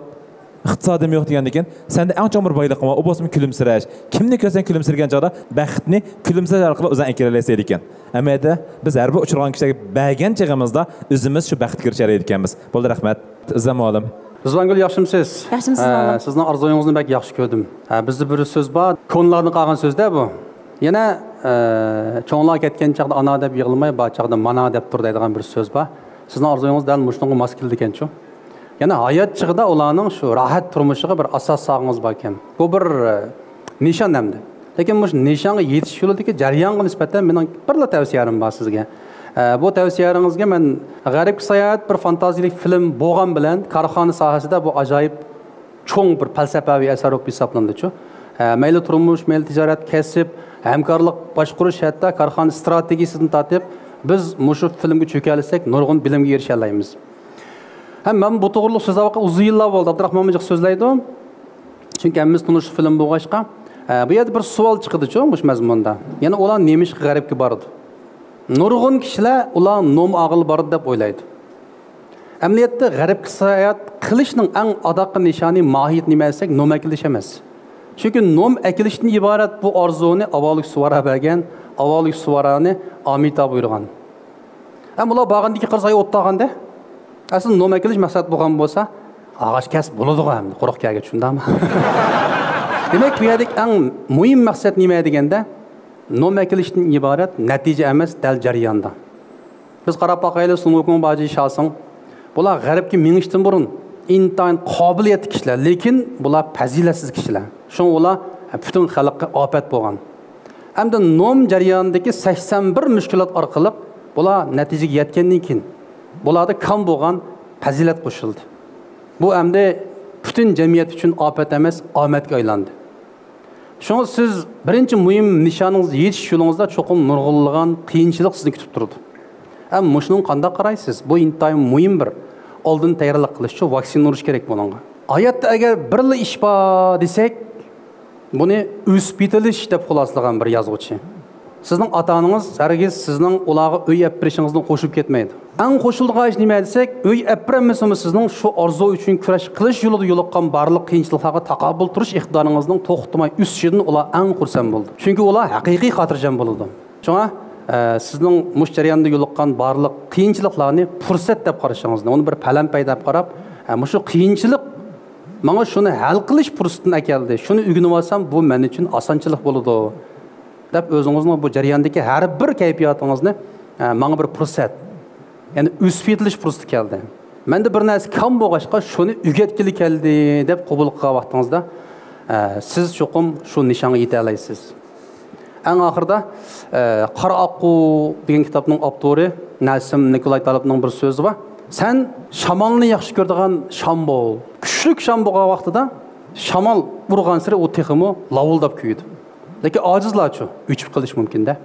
ئىقتىسادىم يوق دېگەندىكىن، سەندە ئەڭ چوڭ بىر بايلىقىڭ بار، ئۇ بولسىمۇ كۈلۈمسىرەش. كىمنى كۆرسەڭ كۈلۈمسىرىگەن چاغدا بەختنى كۈلۈمسىرەش ئارقىلىق ئۆزۈڭ ئەكېلەلەيسەن دەيدىكەن. ئەمەلىيەتتە بىز ھەر بىر ئۇچرىغان كىشىلەرگە بەرگەن چېغىمىزدا ئۆزىمىز شۇ بەختكە ئېرىشەلەيدىكەنمىز. بولدى، رەھمەت. ئىززەت مۇئەللىم. رىزۋانگۈل، ياخشىمۇسىز؟ ياخشىمۇسىز، ھە، مۇئەللىم. سىزنىڭ ئارزۇيىڭىزنى بەك ياخشى كۆردۈم. ھە، بىزدە بىر سۆز بار، كونىلاردىن قالغان سۆز-دە بۇ. يەنە، ئە، چوڭلار كەتكەن چاغدا ئانا دەپ يىغلىماي، بار چاغدا مانا دەپ تۇر دەيدىغان بىر سۆز بار. سىزنىڭ ئارزۇيىڭىز دەل مۇشۇنىڭغا ماس كېلىدىكەنچۇ. يەنە ھايات چېغىدا ئۇلارنىڭ شۇ راھەت تۇرمۇشىغا بىر ئاساس سالغىنىڭىز باركەن. بۇ بىر، ئە، نىشان ئەمدى. لېكىن مۇشۇ نىشانغا يېتىش يولىدىكى جەريانغا نىسبەتەن مېنىڭ بىرلا تەۋسىيەم بار سىزگە. ئە، بۇ تەۋسىيەڭىزگە مەن غەربكە ساياھەت بىر فانتازىيەلىك فىلىم بولغان بىلەن كارخانا ساھەسىدە بۇ ئاجايىپ چوڭ بىر پەلسەپەۋى ئەسەر بولۇپ ھېسابلىنىدۇچۇ. ئە، مەيلى تۇرمۇش، مەيلى تىجارەت، كەسىپ، ھەمكارلىق، باشقۇرۇش، ھەتتا كارخانا ئىستراتېگىيىسىدىن تارتىپ، بىز مۇشۇ فىلىمگە چۆكەلىسەك، نۇرغۇن بىلىمگە ئېرىشەلەيمىز. ھەم مەن بۇ توغرىلىق سۆزلەۋاتقان ئۇزۇن يىللار بولدى، ئابدۇراخمان جىق سۆزلەيدۇ. چۈنكى ھەممىمىز تونۇشلۇق فىلىم بولغاچقا، ئە، بۇ يەردە بىر سوئال چىقىدىچۇ مۇشۇ مەزمۇندا. يەنە ئۇلار نېمىشقا غەربكە بارىدۇ؟ نۇرغۇن كىشىلەر ئۇلار نوم ئالغىلى بارىدۇ دەپ ئويلايدۇ. ئەمەلىيەتتە غەربكە ساياھەت قىلىشنىڭ ئەڭ ئاداققى نىشانى، ماھىيىتى نېمە دېسەك، نوم ئەكېلىش ئەمەس. چۈنكى نوم ئەكېلىشتىن ئىبارەت بۇ ئارزۇنى ئاۋالوكسۋارا بەرگەن، ئاۋالوكسۋارانى ئامىتاب بۇيرۇغان. ھەم ئۇلار بارغاندىن كېيىن قارىسا، ئاي ئوت تاغاندە. ئەسلى نوم ئەكېلىش مەقسەت بولغان بولسا، ئاغاچ كەس بولىدىغۇ ئەمدى، قۇرۇق كەگەچ، شۇنداقمۇ؟ دېمەك، بۇ يەردىكى ئەڭ مۇھىم مەقسەت نېمە دېگەندە، نوم ئەكېلىشتىن ئىبارەت نەتىجە ئەمەس، دەل جەرياندا. بىز قاراپ باقايلى، سۇن ۋۇكۇڭ، باجى شاسىڭ. بۇلار غەربكە مېڭىشتىن بۇرۇن ئىنتايىن قابىلىيەتلىك كىشىلەر، لېكىن بۇلار پەزىلەتسىز كىشىلەر. شۇڭا ئۇلار پۈتۈن خەلققە ئاپەت بولغان. ئەمدى نوم جەريانىدىكى سەكسەن بىر مۈشكۈلات ئارقىلىق بۇلار نەتىجىگە يەتكەندىن كېيىن، بۇلاردا كام بولغان پەزىلەت قوشۇلدى. بۇ ئەمدى پۈتۈن جەمئىيەت ئۈچۈن ئاپەت ئەمەس، ئامەتكە ئايلاندى. شۇڭا سىز بىرىنچى مۇھىم نىشانىڭىزغا يېتىش يولىڭىزدا چوقۇم نۇرغۇنلىغان قىيىنچىلىق سىزنى كۈتۈپ تۇرىدۇ. ئەمما مۇشۇنىڭغا قانداق قارايسىز؟ بۇ ئىنتايىن مۇھىم بىر ئالدىن تەييارلىق قىلىشچۇ، ۋاكسىنا ئۇرۇش كېرەك بۇنىڭغا. ھاياتتا ئەگەر بىرلا ئىش بار دېسەك، بۇنى ئۆسۈپ يېتىلىش دەپ خۇلاسىلىغان بىر يازغۇچى. سىزنىڭ ئاتا-ئانىڭىز ھەرگىز سىزنىڭ ئۇلارغا ئۆي ئەپ بېرىشىڭىزدىن قوشۇلۇپ كەتمەيدۇ. ئەڭ قوشۇلىدىغان ئىش نېمە دېسەك، ئۆي ئەپ بېرەلمىسىمۇ سىزنىڭ شۇ ئارزۇ ئۈچۈن كۈرەش قىلىش يولىدا يولۇققان بارلىق قىيىنچىلىقلارغا تاقابىل تۇرۇش ئىقتىدارىڭىزنىڭ توختىماي ئۆسۈشىدىن ئۇلار ئەڭ خۇرسەن بولىدۇ. چۈنكى ئۇلار ھەقىقىي خاتىرجەم بولىدۇ. شۇڭا، ئە، سىزنىڭ مۇشۇ جەرياندا يولۇققان بارلىق قىيىنچىلىقلارنى پۇرسەت دەپ قارىشىڭىزنى، ئۇنى بىر پەلەمپەي دەپ قاراپ، ئە، مۇشۇ قىيىنچىلىق ماڭا شۇنى ھەل قىلىش پۇرسىتىنى ئەكەلدى، شۇنى ئۆگىنىۋالسام، بۇ مەن ئۈچۈن ئاسانچىلىق بولىدۇ، دەپ ئۆزىڭىزنىڭ بۇ جەرياندىكى ھەر بىر كەيپىياتىڭىزنى، ئە، ماڭا بىر پۇرسەت، يەنى ئۆسۈپ يېتىلىش پۇرسىتى كەلدى. مەندە بىر نەرسە كام بولغاچقا، شۇنى ئۆگەتكىلى كەلدى، دەپ قوبۇل قىلغان ۋاقتىڭىزدا، ئە، سىز چوقۇم شۇ نىشانغا يېتەلەيسىز. ئەڭ ئاخىرىدا، ئە، قارا ئاققۇ دېگەن كىتابنىڭ ئاپتورى نەسىم نىكولاي تالىپنىڭ بىر سۆزى بار. سەن شامالنى ياخشى كۆرىدىغان شام بول. كۈچلۈك شام بولغان ۋاقتىدا شامال ئۇرغانسېرى ئۇ تېخىمۇ لاۋۇلداپ كۆيىدۇ. لېكىن ئاجىزلارچۇ؟ ئۆچۈپ قېلىش مۇمكىن-دە.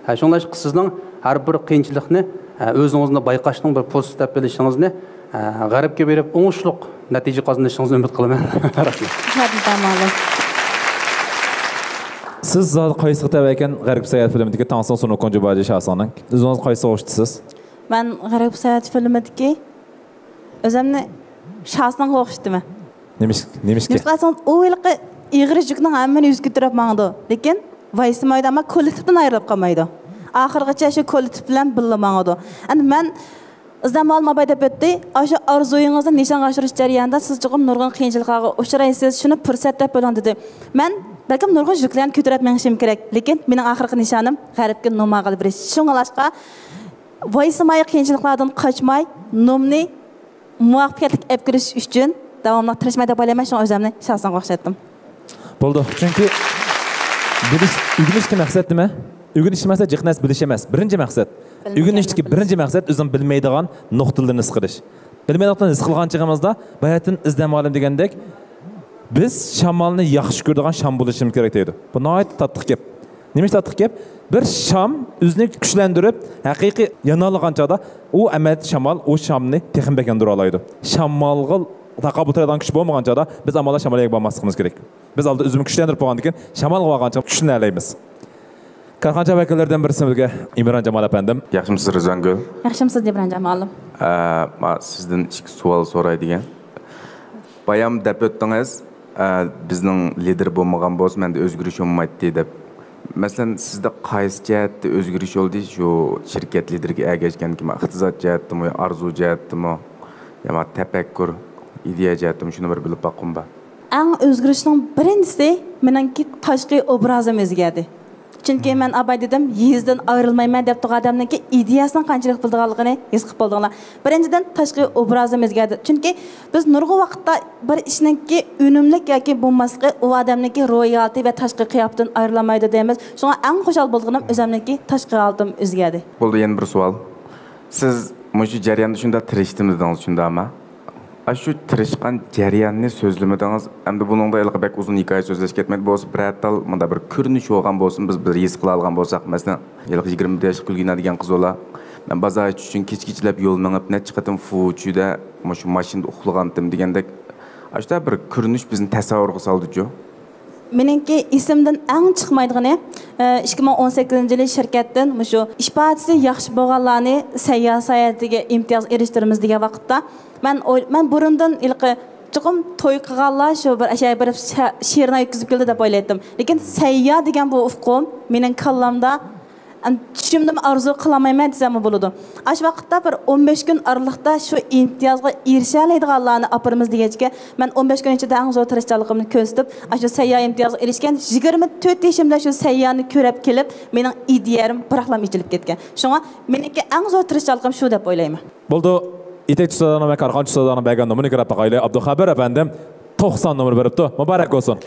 ھە، شۇڭلاشقا سىزنىڭ ھەر بىر قىيىنچىلىقنى، ھە، ئۆزىڭىزنى بايقاشنىڭ بىر پۇرسىتى دەپ بىلىشىڭىزنى، ھە، غەربكە بېرىپ ئوڭۇشلۇق نەتىجە قازىنىشىڭىزنى ئۈمىد قىلىمەن. رەھمەت. رەھمەت، مۇھتەرەم ئالىم. سىز زادى قايسىغا تەۋە ئىكەن، غەرب ساياھەت فىلىمىدىكى تاڭسىڭ سۇنۇقۇڭ جۇباجى شاسىڭنىڭ؟ ئۆزىڭىز قايسىغا ئوخشىتىسىز؟ مەن غەرب ساياھەت فىلىمىدىكى ئۆزۈمنى شاسىڭغا ئوخشىتىمەن. نېمىش-، نېمىشقا؟ نېمىشقا دېسىڭىز، ئۇ ھېلىقى ئېغىر يۈكنىڭ ھەممىنى ئۆزى كۆتۈرۈپ ماڭىدۇ. لېكىن ۋايسىمايدۇ، ئەمما كوللېكتىپتىن ئايرىلىپ قالمايدۇ. ئاخىرغىچە شۇ كوللېكتىپ بىلەن بىللە ماڭىدۇ. ئەمدى مەن ئىزدەم مۇئەللىم ئاباي دەپ ئۆتتى. ئاشۇ ئارزۇيىڭىزنى نىشانغا ئاشۇرۇش جەريانىدا سىز چوقۇم نۇرغۇن قىيىنچىلىقلارغا ئۇچرايسىز، شۇنى پۇرسەت دەپ بىلىڭ دېدى. مەن بەلكىم نۇرغۇن يۈكلەرنى كۆتۈرۈپ مېڭىشىم كېرەك، لېكىن مېنىڭ ئاخىرقى نىشانىم غەربكە نوم ئالغىلى بېرىش. شۇڭلاشقا ۋايسىماي، قىيىنچىلىقلاردىن قاچماي، نومنى مۇۋەپپەقىيەتلىك ئەپ كىرىش ئۈچۈن داۋاملىق تىرىشماي دەپ ئويلايمەن، شۇڭا ئۆزۈمنى شاھسانغا ئوخشاتتىم. بولدى. چۈنكى بىلىش، ئۆگىنىشتىكى مەقسەت نېمە؟ ئۆگىنىش مەقسەت جىق نەرسە بىلىش ئەمەس. بىرىنچى مەقسەت. بىلمىگەن ئۆگىنىشتىكى نەرسە بىرىنچى مەقسەت ئۆزۈڭ بىلمەيدىغان نۇقتىلىرىنى ھېس قىلىش. بىلمەيدىغان نۇقتىنى ھېس قىلغان چېغىمىزدا باياتىن ئىزدەم مۇئەللىم دېگەندەك، بىز شامالنى ياخشى كۆرىدىغان شام بولۇشىمىز كېرەك دەيدۇ. بۇ ناھايىتى تاتلىق گەپ. نېمىشقا تاتلىق گەپ؟ بىر شام ئۆزىنى كۈچلەندۈرۈپ، ھەقىقىي يانالىغان چاغدا ئۇ ئەمەلىيەتتە شامال ئۇ شامنى تېخىمۇ بەك ياندۇرۇۋالايدۇ. شامالغا تاقابىل تۇرايدىغان كۈچ بولمىغان چاغدا بىز ئامال شامالغا بارماسلىقىمىز كېرەك. بىز ئالدى ئۆزىمىزنى كۈچلەندۈرۈپ بولغاندىن كېيىن شامالغا بارغان چاغدا كۈچلىنەلەيمىز. كارخانىچى ۋەكىللىرىدىن بىرسى بىزگە ئىمران جامال ئەپەندىم. ياخشىمۇسىز رىزۋانگۈل؟ ياخشىمۇسىز دىبران جامالىم؟ ئە، ما سىزدىن ئىككى سوئال سوراي دېگەن. بايام دەپ ئۆتتىڭىز، ئە، بىزنىڭ لىدېر بولمىغان بولسا مەندە ئۆزگىرىش بولمايتتى دەپ. مەسىلەن، سىزدە قايسى جەھەتتە ئۆزگىرىش بولدى؟ شۇ شىركەت لىدېرىگە ئەگەشكەندىن كېيىن ئىقتىساد جەھەتتىمۇ، ئارزۇ جەھەتتىمۇ، يا تەپەككۇر، ئىدىيە جەھەتتىمۇ؟ شۇنى بىر بىلىپ باققۇم بار. ئەڭ ئۆزگىرىشنىڭ بىرىنچىسى مېنىڭكى تاشقى ئوبرازىم ئۆزگەردى. چۈنكى مەن ئاباي دېدىم، يېزىدىن ئايرىلمايمەن دەپ تۇرغان ئادەمنىڭكى ئىدىيەسىنىڭ قانچىلىك بولىدىغانلىقىنى ھېس قىلىپ بولدۇڭلار. بىرىنچىدىن، تاشقى ئوبرازىم ئۆزگەردى. چۈنكى بىز نۇرغۇن ۋاقىتتا بىر ئىشنىڭكى ئۈنۈملۈك ياكى بولماسلىقى ئۇ ئادەمنىڭكى روھىياتى ۋە تاشقى قىياپىتىدىن ئايرىلالمايدۇ دەيمىز. شۇڭا ئەڭ خۇشال بولغىنىم ئۆزۈمنىڭكى تاشقى ھالىتىم ئۆزگەردى. بولدى، يەنە بىر سوئال. سىز مۇشۇ جەرياندا شۇنداق تىرىشتىم دېدىڭىز، شۇنداقمۇ؟ ئاشۇ تىرىشقان جەرياننى سۆزلىمىدىڭىز. ئەمدى بۇنىڭدا ھېلىقى بەك ئۇزۇن ھېكايە سۆزلەشكە كەتمەيدۇ. بولسا بىرەر تال مۇنداق بىر كۆرۈنۈش بولغان بولسۇن، بىز بىر ھېس قىلالىغان بولساق. مەسىلەن، ھېلىقى يىگىرمە بىر ياشلىق گۈلگۈنە دېگەن قىز بالا، مەن بازار ئېچىش ئۈچۈن كېچە كېچىلەپ يول مېڭىپ، نەچچە قېتىم فۇچۈدە مۇشۇ ماشىنىدا ئۇخلىغانتىم دېگەندەك، ئاشۇنداق بىر كۆرۈنۈش بىزنى تەسەۋۋۇرغا سالدىچۇ. مېنىڭكى ئېسىمدىن ئەڭ چىقمايدىغىنى، ئە، ئىككى مىڭ ئون سەككىزىنچى يىلى شىركەتتىن مۇشۇ ئىپادىسى ياخشى بولغانلارنى سەيياھ ساياھىتىگە ئىمتىياز ئېرىشتۈرىمىز دېگەن ۋاقىتتا، مەن ئوي-، مەن بۇرۇندىن ھېلىقى چوقۇم توي قىلغانلار شۇ بىر ئەشەگە بېرىپ شە-، شېرىنا يەتكۈزۈپ كېلىدۇ دەپ ئويلايتتىم. لېكىن سەيياھ دېگەن بۇ ئۇقۇم مېنىڭ كاللامدا ئەن-، چۈشۈمدىمۇ ئارزۇ قىلالمايمەن دېسەممۇ بولىدۇ. ئاشۇ ۋاقىتتا بىر ئون بەش كۈن ئارىلىقتا شۇ ئىمتىيازغا ئېرىشەلەيدىغانلارنى ئاپىرىمىز دېگەچكە، مەن ئون بەش كۈن ئىچىدە ئەڭ زور تىرىشچانلىقىمنى كۆرسىتىپ، ئاشۇ سەيياھ ئىمتىيازغا ئېرىشكەن يىگىرمە تۆت يېشىمدا شۇ سەيياھنى كۆرۈپ كېلىپ، مېنىڭ ئىدىيەم بىراقلا ئېچىلىپ كەتكەن. شۇڭا مېنىڭكى ئەڭ زور تىرىشچانلىقىم شۇ دەپ ئويلايمەن. بولدى. يېتەكچى ئۇستازلارنىڭ ۋە كارخانىچى ئۇستازلارنىڭ بەرگەن نومۇرىنى كۆرۈپ باقايلى. ئابدۇخەبىر ئەپەندىم، توقسان نومۇر بېرىپتۇ. مۇبارەك بولسۇن.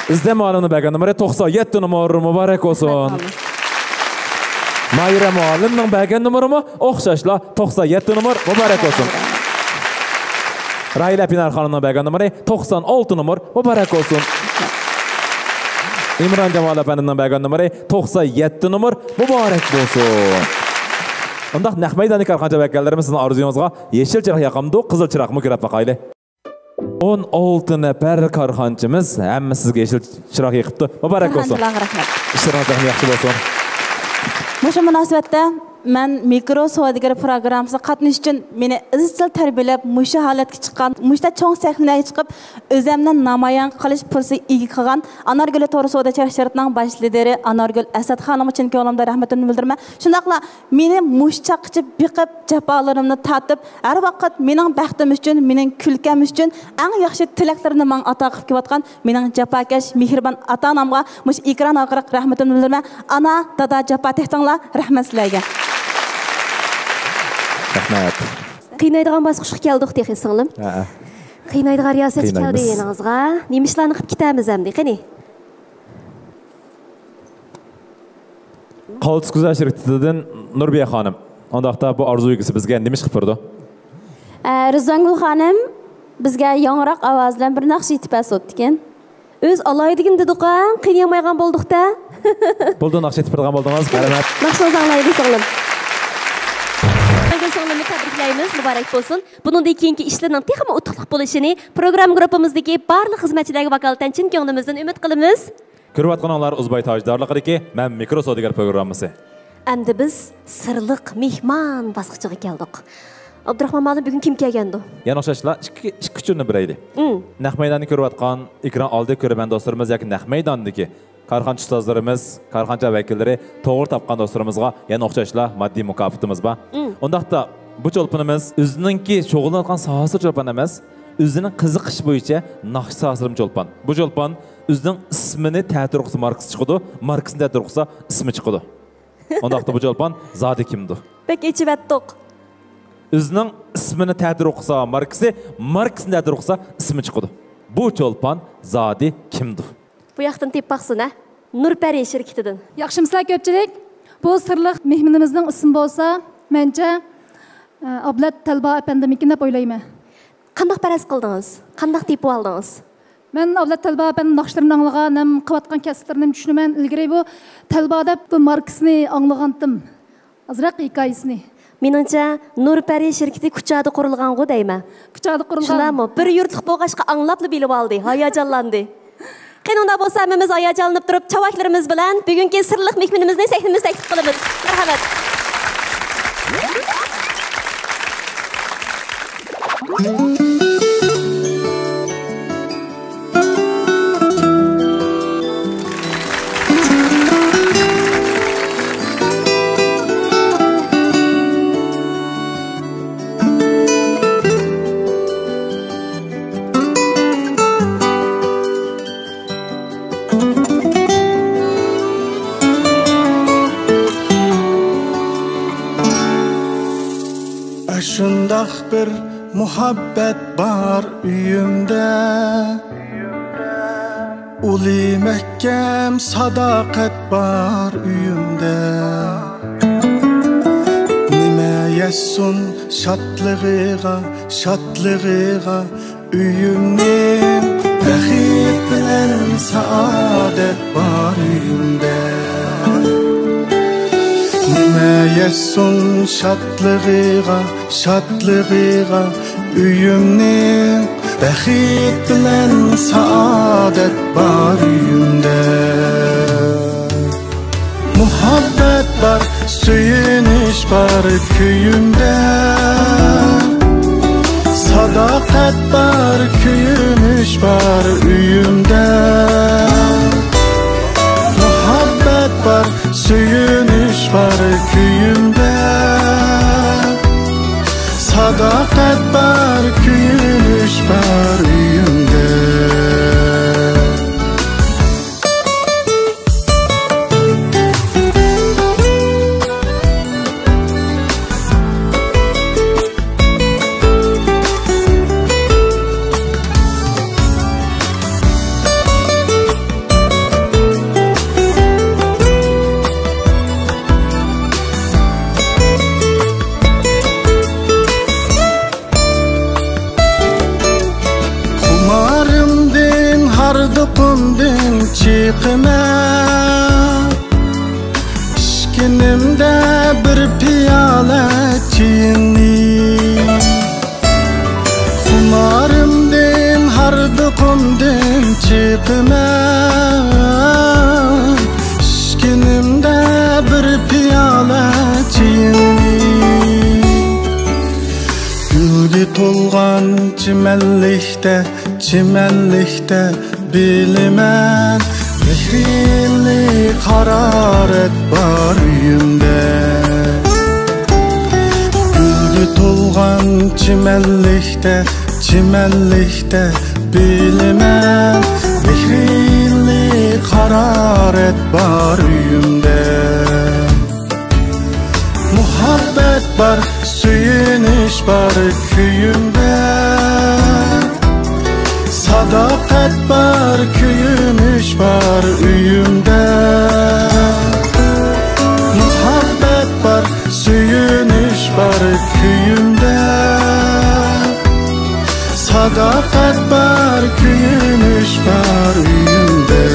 ئىزدەم مۇئەللىمنىڭ بەرگەن نومۇرى توقسان يەتتە نومۇر. مۇبارەك بولسۇن. ماھىرە مۇئەللىمنىڭ بەرگەن نومۇرىمۇ ئوخشاشلا توقسان يەتتە نومۇر. مۇبارەك بولسۇن. راھىلە پىنار خانىمنىڭ بەرگەن نومۇرى توقسان ئالتە نومۇر. مۇبارەك بولسۇن. ئىمران جامال ئەپەندىمنىڭ بەرگەن نومۇرى توقسان يەتتە نومۇر. مۇبارەك بولسۇن. ئۇنداق نەق مەيداندىكى كارخانىچى ۋەكىللىرىمىز سىزنىڭ ئارزۇيىڭىزغا يېشىل چىراغ ياقامدۇ، قىزىل چىراغمۇ كۆرۈپ باقايلى. ئون ئالتە نەپەر كارخانىچىمىز ھەممە سىزگە يېشىل چىراغ يېقىپتۇ. مۇبارەك بولسۇن. كارخانىچىلارغا رەھمەت. ئىشلىرىڭىز تېخىمۇ ياخشى بولسۇن. مۇشۇ مۇناسىۋەتتە مەن مىكرو سودىگەر پروگراممىسىغا قاتنىشىش ئۈچۈن مېنى ئىزچىل تەربىيەلەپ، مۇشۇ ھالەتكە چىققان، مۇشۇنداق چوڭ سەھنىلەرگە چىقىپ، ئۆزۈمنى نامايان قىلىش پۇرسىتىگە ئىگە قىلغان ئانارگۈل تور سودا چەك شىركىتىنىڭ باش لىدىرى ئانارگۈل ئەسەت خانىمغا چىن كۆڭلۈمدىن رەھمىتىمنى بىلدۈرىمەن. شۇنداقلا مېنى مۇشۇ چاغقىچە بېقىپ، جاپالىرىمنى تارتىپ، ھەر ۋاقىت مېنىڭ بەختىم ئۈچۈن، مېنىڭ كۈلكەم ئۈچۈن ئەڭ ياخشى تىلەكلىرىنى ماڭا ئاتا قىلىپ كېلىۋاتقان مېنىڭ جاپاكەش، مېھرىبان ئاتا-ئانامغا مۇشۇ ئېكران ئارقىلىق رەھمىتىمنى بىلدۈرىمەن. ئانا، دادا، جاپا تەكتىڭلار، رەھمەت سىلەرگە. رەھمەت. قىينايدىغان باسقۇچقا كەلدۇق تېخى، سىڭلىم. ھەئە. قىينايدىغان رىياسەتچى كەلدى قىينايمىز. يېنىڭىزغا. نېمە ئىشلارنى قىلىپ كېتەمىز ئەمدى؟ قېنى. قالتىس گۈزەل شىركىتىدىن نۇربىيە خانىم. ئۇنداقتا بۇ ئارزۇ ئىگىسى بىزگە نېمە ئىش قىلىپ بېرىدۇ؟ ئە، رىزۋانگۈل خانىم بىزگە ياڭراق ئاۋاز بىلەن بىر ناخشا ئېيتىپ بەرسە بوپتىكەن. ئۆزى ئالاي دېگىن دېدۇق-ھە، قىينىيالمايدىغان بولدۇق-تە. بولدى، ناخشا ئېيتىپ بېرىدىغان بولدىڭىز. مەرھەمەت. ناخشىڭىزنى ئاڭلايلى، سىڭلىم. رىزۋانگۈل سىڭلىمنى تەبرىكلەيمىز، مۇبارەك بولسۇن. بۇنىڭدىن كېيىنكى ئىشلىرىنىڭ تېخىمۇ ئۇتۇقلۇق بولۇشىنى پروگرامما گۇرۇپپىمىزدىكى بارلىق خىزمەتچىلەرگە ۋاكالىتەن چىن كۆڭلىمىزدىن ئۈمىد قىلىمىز. كۆرۈۋاتقىنىڭلار ئۇزباي تاجدارلىقىدىكى مەن مىكرو سودىگەر پروگراممىسى. ئەمدى بىز سىرلىق مېھمان باسقۇچىغا كەلدۇق. ئابدۇراخمان مۇئەللىم، بۈگۈن كىم كەلگەندۇ؟ يەنە ئوخشاشلا ئىككى، ئىككى ئۈچىنى بېرەيلى. ئۇم. نەق مەيداننى كۆرۈۋاتقان ئېكران ئالدى كۆرۈرمەن دوستلىرىمىز ياكى نەق مەيداندىكى كارخانىچى ئۇستازلىرىمىز، كارخانىچى ۋەكىللىرى توغرا تاپقان دوستلىرىمىزغا يەنە ئوخشاشلا ماددىي مۇكاپاتىمىز بار. مم. ئۇنداقتا بۇ چولپىنىمىز ئۆزىنىڭكى شۇغۇللىنىۋاتقان ساھەسى چولپان ئەمەس، ئۆزىنىڭ قىزىقىش بويىچە ناخشا ساھەسىدىمۇ چولپان. بۇ چولپان ئۆزىنىڭ ئىسمىنى تەتۈر قىلسا ماركىسى چىقىدۇ، ماركىسىنى تەتۈر قىلسا ئىسمى چىقىدۇ. ئۇنداقتا بۇ چولپان زادى كىمدۇ؟ بەك ئېچىۋەتتۇق. ئۆزىنىڭ ئىسمىنى تەتۈر قىلسا ماركىسى، ماركىسىنى تەتۈر قىلسا ئىسمى چىقىدۇ. بۇ چولپان زادى كىمدۇ؟ بۇ ياقتىن تېپىپ باقسۇن، ھە؟ نۇرپەرى شىركىتىدىن. ياخشىمۇسىلەر كۆپچىلىك؟ بۇ سىرلىق مېھمىنىمىزنىڭ ئىسمى بولسا، مەنچە، ئە، ئابلەت تەلبا ئەپەندىمىكىن دەپ ئويلايمەن. قانداق پەرەز قىلدىڭىز؟ قانداق تېپىۋالدىڭىز؟ مەن ئابلەت تەلبا ئەپەندىنىڭ ناخشىلىرىنى ئاڭلىغان ھەم قىلىۋاتقان كەسىپلىرىنى چۈشىنىمەن. ئىلگىرى بۇ تەلبا دەپ بۇ ماركىسىنى ئاڭلىغانتىم. ئازراق ھېكايىسىنى. مېنىڭچە، نۇرپەرى شىركىتى كۇچادا قۇرۇلغانغۇ دەيمەن. كۇچادا قۇرۇلغان. شۇنداقمۇ؟ بىر يۇرتلۇق بولغاچقا ئاڭلاپلا بىلىۋالدى، ھاياجانلاندى. قېنى، ئۇنداق بولسا، ھەممىمىز ھاياجانلىنىپ تۇرۇپ، چاۋاكلىرىمىز بىلەن بۈگۈنكى سىرلىق مېھمىنىمىزنى سەھنىمىزگە تەكلىپ قىلىمىز. مەرھەمەت. ئاشۇنداق بىر مۇھەببەت بار ئۆيۈمدە، ئۇلى مەھكەم ساداقەت بار ئۆيۈمدە. نېمە يەتسۇن شادلىقىغا، شادلىقىغا، ئۆيۈمنىڭ بەخت بىلەن سائادەت بار ئۆيۈمدە. نېمە يەتسۇن شادلىقىغا، شادلىقىغا، ئۆيۈمنىڭ بەخت بىلەن سائادەت بار ئۆيۈمدە. مۇھەببەت بار، سۆيۈنۈش بار كۆيۈمدە. ساداقەت بار، كۆيۈنۈش بار ئۆيۈمدە. مۇھەببەت بار، سۆيۈنۈش بار كۆيۈمدە. ساداقەت بار، كۆيۈنۈش بار ئۆيۈمدە. خۇمارىمدىن، ھاردۇقۇمدىن چىقىمەن. ئىچكىنىمدە بىر پىيالە چېيىڭنى. خۇمارىمدىن، ھاردۇقۇمدىن چىقىمەن. ئىچكىنىمدە بىر پىيالە چېيىڭنى. گۈلگە تولغان چىمەنلىكتە، چىمەنلىكتە بىلىمەن، مېھرىلىك ھارارەت بار ئۆيۈمدە. گۈلگە تولغان چىمەنلىكتە، چىمەنلىكتە بىلىمەن، مېھرىلىك ھارارەت بار ئۆيۈمدە. مۇھەببەت بار، سۆيۈنۈش بار كۆيۈمدە. ساداقەت بار، كۆيۈنۈش بار ئۆيۈمدە. مۇھەببەت بار، سۆيۈنۈش بار كۆيۈمدە. ساداقەت بار، كۆيۈنۈش بار ئۆيۈمدە.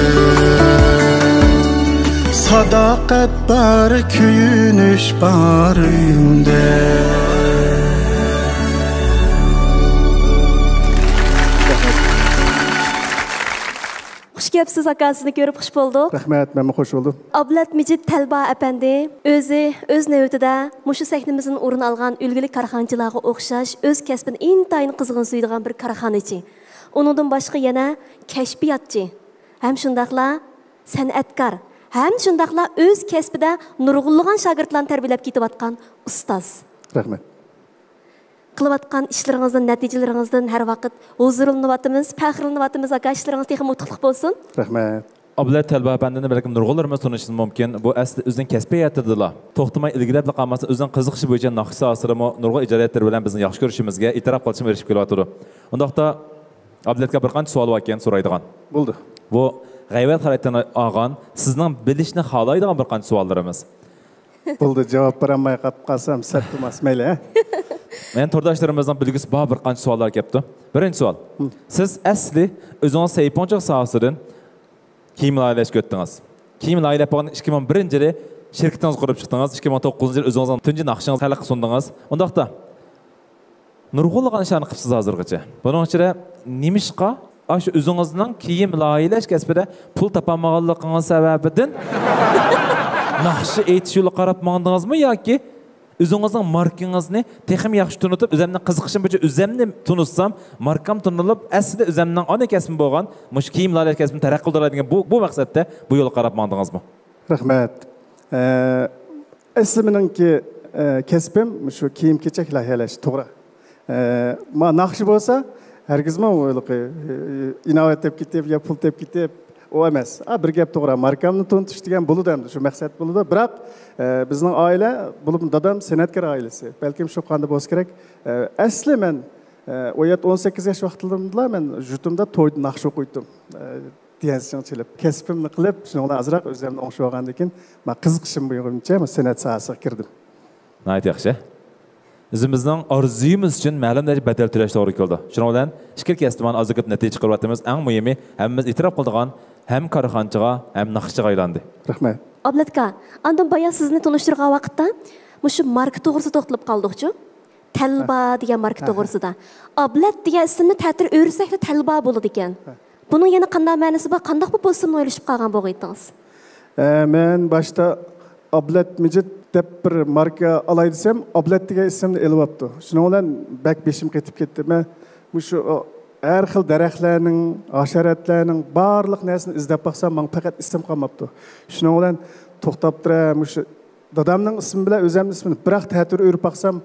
ساداقەت بار، كۆيۈنۈش بار ئۆيۈمدە. خۇش كەپسىز ئاكا، سىزنى كۆرۈپ خۇش بولدۇق. رەھمەت، مەنمۇ خۇش بولدۇم. ئابلەت مىجىت تەلبا ئەپەندى ئۆزى ئۆز نۆۋىتىدە مۇشۇ سەھنىمىزدىن ئورۇن ئالغان ئۈلگىلىك كارخانىچىلارغا ئوخشاش ئۆز كەسپىنى ئىنتايىن قىزغىن سۆيىدىغان بىر كارخانىچى. ئۇنىڭدىن باشقا يەنە كەشپىياتچى ھەم شۇنداقلا سەنئەتكار ھەم شۇنداقلا ئۆز كەسپىدە نۇرغۇنلىغان شاگىرتلارنى تەربىيەلەپ كېتىۋاتقان ئۇستاز. رەھمەت. قىلىۋاتقان ئىشلىرىڭىزدىن، نەتىجىلىرىڭىزدىن ھەر ۋاقىت ھۇزۇرلىنىۋاتىمىز، پەخىرلىنىۋاتىمىز ئاكا، ئىشلىرىڭىز تېخىمۇ ئۇتۇقلۇق بولسۇن. رەھمەت. ئابلەت تەلۋا ئەپەندىنى بەلكىم نۇرغۇنلىرىمىز تونۇشىمىز مۇمكىن. بۇ ئەسلى ئۆزىنىڭ كەسپىي ھاياتىدىلا توختىماي ئىلگىرىلەپلا قالماستىن، ئۆزىنىڭ قىزىقىشى بويىچە ناخشا ساھەسىدىمۇ نۇرغۇن ئىجادىيەتلىرى بىلەن بىزنىڭ ياخشى كۆرۈشىمىزگە، ئېتىراپ قىلىشىمىزغا ئېرىشىپ كېلىۋاتىدۇ. ئۇنداقتا ئابلەتكە بىر قانچە سوئال باركەن سورايدىغان. بولدى. بۇ غەيۋەت خاراكتېرىنى ئالغان، سىزنىڭ بىلىشنى خالايدىغان بىر قانچە سوئاللىرىمىز. بولدى، جاۋاب بېرەلمەي قاپ قالسام سەت بولماس، مەيلى، ھە؟ يەنە تورداشلىرىمىزنىڭ بىلگۈسى بار بىر قانچە سوئاللار كەپتۇ. بىرىنچى سوئال. سىز ئەسلى ئۆزىڭىز سەيپۇڭچىلىق ساھەسىدىن كىيىم لايىھەلەشكە ئۆتتىڭىز. كىيىم لايىھەلەپ بولغان ئىككى مىڭ بىرىنچى يىلى شىركىتىڭىزنى قۇرۇپ چىقتىڭىز. ئىككى مىڭ توققۇزىنچى يىلى ئۆزىڭىزنىڭ تۇنجى ناخشىڭىزنى خەلققە سۇندىڭىز. ئۇنداقتا، نۇرغۇنلىغان ئىشلارنى قىپسىز ھازىرغىچە. بۇنىڭ ئىچىدە نېمىشقا ئاشۇ ئۆزىڭىزنىڭ كىيىم لايىھەلەش كەسپىدە پۇل تاپالمىغانلىقىڭىز سەۋەبىدىن ناخشا ئېيتىش يولىغا قاراپ ماڭدىڭىزمۇ ياكى ئۆزىڭىزنىڭ ماركىڭىزنى تېخىمۇ ياخشى تونۇتۇپ، ئۆزەمنىڭ قىزىقىشىم بويىچە ئۆزەمنى تونۇتسام، ماركام تونۇلۇپ، ئەسلىدە ئۆزەمنىڭ ئانا كەسپىم بولغان مۇشۇ كىيىم لايىھەلەش كەسپىنى تەرەققىي قىلدۇراي دېگەن بۇ، بۇ مەقسەتتە بۇ يولغا قاراپ ماڭدىڭىزمۇ؟ رەھمەت. ئە، ئەسلى مېنىڭكى، ئە، كەسپىم مۇشۇ كىيىم-كېچەك لايىھەلەش، توغرا. ئە، ما ناخشا بولسا، ھەرگىزمۇ ھېلىقى، ئە، ئىناۋەت دەپ كېتىپ يا پۇل دەپ كېتىپ، ئۇ ئەمەس. ئا، بىر گەپ توغرا، ماركامنى تونۇتۇش دېگەن بولىدۇ ئەمدى، شۇ مەقسەت بولىدۇ. بىراق، ئە، بىزنىڭ ئائىلە، بولۇپمۇ دادام سەنئەتكار ئائىلىسى. بەلكىم شۇ قاندا بولسا كېرەك. ئە، ئەسلى مەن، ئە، ئون يەتتە، ئون سەككىز ياش ۋاقىتلىرىمدىلا مەن يۇرتۇمدا تويدا ناخشا ئوقۇيتتۇم. ئە، ديەنسىڭ چېلىپ، كەسپىمنى قىلىپ، شۇنىڭ بىلەن ئازراق ئۆزۈمنى ئوڭشىۋالغاندىن كېيىن، مانا قىزىقىشىم بويىچە مۇشۇ سەنئەت ساھەسىگە كىردىم. ناھايىتى ياخشى. ئۆزىمىزنىڭ ئارزۇيىمىز ئۈچۈن مەلۇم دەرىجىدە بەدەل تۆلەش توغرا كېلىدۇ. شۇنىڭ بىلەن ئىككىلا كەسىپتە مانا ئازراق كۆپ نەتىجە چىقىرىۋاتىمىز. ئەڭ مۇھىمى، ھەممىمىز ئېتىراپ قىلىدىغان ھەم كارخانىچىغا، ھەم ناخشىچىغا ئايلاندى. رەھمەت. ئابلەتكا، ئاندىن بايا سىزنى تونۇشتۇرغان ۋاقىتتا مۇشۇ ماركا توغرىسىدا توختىلىپ قالدۇقچۇ؟ تەلۋا دېگەن ماركا توغرىسىدا. ئابلەت دېگەن ئىسىمنى تەتۈر ئۆرۈسەكلا تەلۋا بولىدىكەن. بۇنىڭ يەنە قانداق مەنىسى بار، قانداق بولۇپ بۇ ئىسىمنى ئويلىشىپ قالغان بولغىيتىڭىز؟ ئە، مەن باشتا ئابلەت مىجىت دەپ بىر ماركا ئالاي دېسەم، ئابلەت دېگەن ئىسىمنى ئېلىۋاپتۇ. شۇنىڭ بىلەن بەك بېشىم قېتىپ كەتتى. مەن مۇشۇ، ئە، ھەر خىل دەرەخلەرنىڭ، ھاشاراتلارنىڭ بارلىق نەرسىنى ئىزدەپ باقسام، ماڭا پەقەت ئىسىم قالماپتۇ. شۇنىڭ بىلەن توختاپ تۇرە، مۇشۇ دادامنىڭ ئىسمى بىلەن ئۆزەمنىڭ ئىسمىنى بىراق تەتۈر ئۆرۈپ باقسام،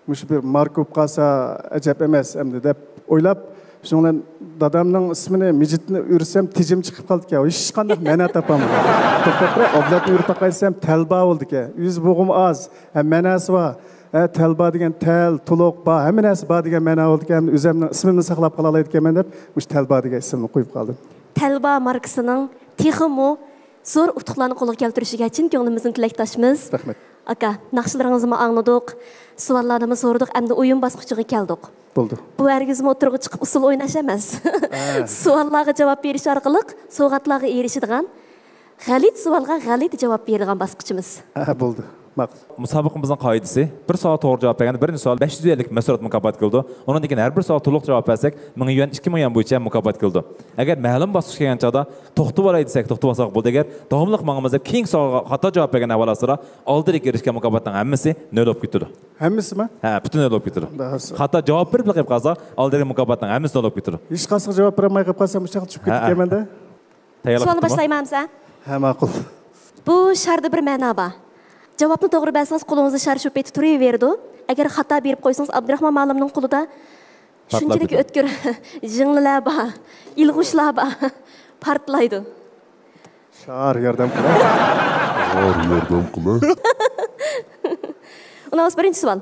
مۇشۇ بىر ماركا بولۇپ قالسا ئەجەب ئەمەس ئەمدى دەپ ئويلاپ، شۇنىڭ بىلەن دادامنىڭ ئىسمىنى مىجىتنى ئۆرسەم تېجىم چىقىپ قالىدىكەن، ھېچقانداق مەنە تاپالمىدىم. توختاپ تۇرە، ئابلەتنى ئۆرۈپ باقاي دېسەم تەلبا بولىدىكەن. ئۆزى بوغۇمى ئاز، ھە، مەناسى بار. ھە، تەلبا دېگەن تەل، تولۇق، با، ھەممە نەرسە بار دېگەن مەنا بولىدىكەن. ئۆزەمنىڭ ئىسمىمنى ساقلاپ قالالايدىكەنمەن دەپ مۇشۇ تەلبا دېگەن ئىسىمنى قويۇپ قالدىم. تەلبا ماركىسىنىڭ تېخىمۇ زور ئۇتۇقلارنى قولغا كەلتۈرۈشىگە چىن كۆڭلىمىزدىن تىلەكداشمىز. رەھمەت. ئاكا، ناخشىلىرىڭىزنىمۇ ئاڭلىدۇق، سوئاللارنىمۇ سورىدۇق، ئەمدى ئويۇن باسقۇچىغا كەلدۇق. بولدى. بۇ ھەرگىزمۇ ئوتتۇرىغا چىقىپ ئۇسسۇل ئويناش ئەمەس. ھە. سوئاللارغا جاۋاب بېرىش ئارقىلىق سوۋغاتلارغا ئېرىشىدىغان، غەلىتە سوئالغا غەلىتە جاۋاب بېرىدىغان باسقۇچىمىز. ھە، بولدى. ماقۇل. مۇسابىقىمىزنىڭ قائىدىسى، بىر سوئال توغرا جاۋاب بەرگەندە بىرىنچى سوئال بەش يۈز يۈەنلىك مەھسۇلات مۇكاپاتى كېلىدۇ. ئۇنىڭدىن كېيىن ھەر بىر سوئال تولۇق جاۋاب بەرسەك، مىڭ يۈەن، ئىككى مىڭ يۈەن بويىچە مۇكاپات كېلىدۇ. ئەگەر مەلۇم باسقۇچ كەلگەن چاغدا توختىۋالاي دېسەك، توختىۋالساق بولىدۇ. ئەگەر داۋاملىق ماڭىمىز دەپ كېيىنكى سوئالغا خاتا جاۋاب بەرگەن ئەھۋال ئاستىدا ئالدىدىكى ئېرىشكەن مۇكاپاتنىڭ ھەممىسى نۆل بولۇپ كېتىدۇ. ھەممىسىمۇ؟ ھە، پۈتۈن نۆل بولۇپ كېتىدۇ. خاتا جاۋاب بېرىپلا قېلىپ قالسا، ئالدىدىكى مۇكاپاتنىڭ ھەممىسى نۆل بولۇپ كېتىدۇ. ھېچقايسىغا جاۋاب بېرەلمەي قېلىپ قالسام، مۇشۇ چاغدا چۈشۈپ كېتىدىكەنمەن-دە. تەييارلىق سوئالنى باشلايمەنمىسە؟ ھە، ماقۇل. بۇ شاردا بىر مەنا بار. جاۋابنى توغرا بەرسىڭىز، قولىڭىزدا شار شۇ پېتى تۇرۇۋېرىدۇ. ئەگەر خاتا بېرىپ قويسىڭىز، ئابدۇراخمان مالىمنىڭ قولىدا شۇنچىلىك ئۆتكۈر ژىڭلىلەر بار، ئىلغۇچلار بار، پارتلايدۇ. شار ياردەم قىلە. شار ياردەم قىلە. ئۇنىڭ بىرىنچى سوئال.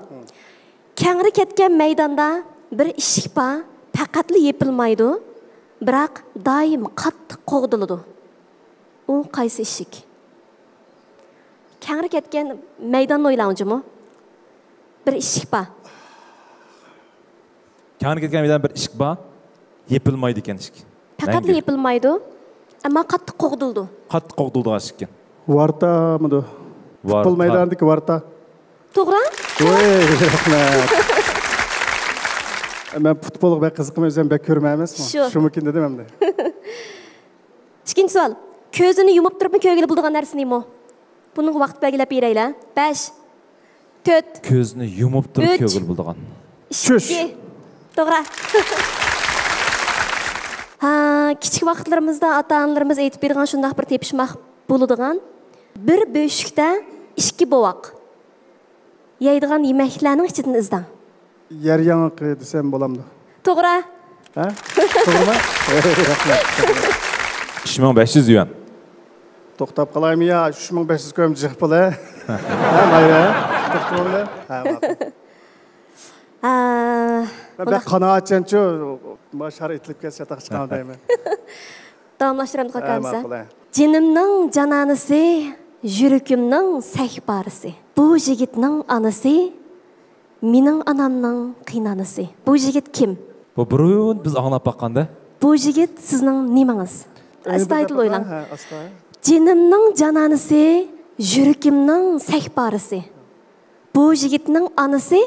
كەڭرى كەتكەن مەيداندا بىر ئىشىك بار، پەقەتلا يېپىلمايدۇ، بىراق دائىم قاتتىق قوغدىلىدۇ. ئۇ قايسى ئىشىك؟ كەڭرى كەتكەن مەيداننى ئويلاڭ جۇمۇ. بىر ئىشىك بار. كەڭرى كەتكەن مەيداندا بىر ئىشىك بار. يېپىلمايدىكەن ئىشىك. پەقەتلا يېپىلمايدۇ، ئەمما قاتتىق قوغدىلىدۇ. قاتتىق قوغدىلىدىغان ئىشىككەن. ۋارتامىدۇ؟ ۋارتا. پۇتبول مەيدانىدىكى ۋارتا. توغرا؟ ۋوي، رەھمەت. مەن پۇتبولغا بەك قىزىقىمەن، ئۆزۈم بەك كۆرمەن ئەمەسمۇ. شۇ. شۇمىكىن دېدىم ئەمدى. ئىككىنچى سوئال. كۆزىنى يۇمۇپ تۇرۇپمۇ كۆرگىلى بولىدىغان نەرسە نېمە؟ بۇنىڭغا ۋاقىت بەلگىلەپ بېرەيلى. بەش، تۆت، كۆزنى يۇمۇپ تۇرۇپ ئۈچ، كۆرگىلى بولىدىغان. چۈش. ئىككى. توغرا. ھا، كىچىك ۋاقىتلىرىمىزدا ئاتا-ئانىلىرىمىز ئېيتىپ بېرىدىغان شۇنداق بىر تېپىشماق بولىدىغان، بىر بۆشۈكتە ئىككى بوۋاق يەيدىغان يېمەكلەرنىڭ ئىچىدىن ئىزدەڭ. يەر ياڭىقى دېسەم بولامدۇ؟ توغرا. ھە؟ توغرىمۇ؟ رەھمەت. ئۈچ مىڭ بەش يۈز يۈەن. توختاپ قالايمۇ يا؟ ئۈچ مىڭ بەش يۈز كويۇم جىق پۇل، ھە؟ ھە، مايرا؟ توختىمامدۇ؟ ھە، ماقۇل. ھە، بەك قانائەتچانچۇ، ما شار ئېتىلىپ كەتسە چاتاق چىقامدۇ دەيمەن. داۋاملاشتۇرامدۇق ھە، ئاكا ھەمسە؟ ماقۇل، ھە. جېنىمنىڭ جانانىسى، يۈرىكىمنىڭ سەھپارىسى. بۇ يىگىتنىڭ ئانىسى، مېنىڭ ئانامنىڭ قىينانىسى. بۇ يىگىت كىم؟ بۇ بۇرۇن بىز ئاڭلاپ باققاندا. بۇ يىگىت سىزنىڭ نېمىڭىز؟ ئەستايىدىل ئويلاڭ. ھە، ئاستا. جېنىمنىڭ جانانىسى، يۈرىكىمنىڭ سەھپارىسى. بۇ يىگىتنىڭ ئانىسى،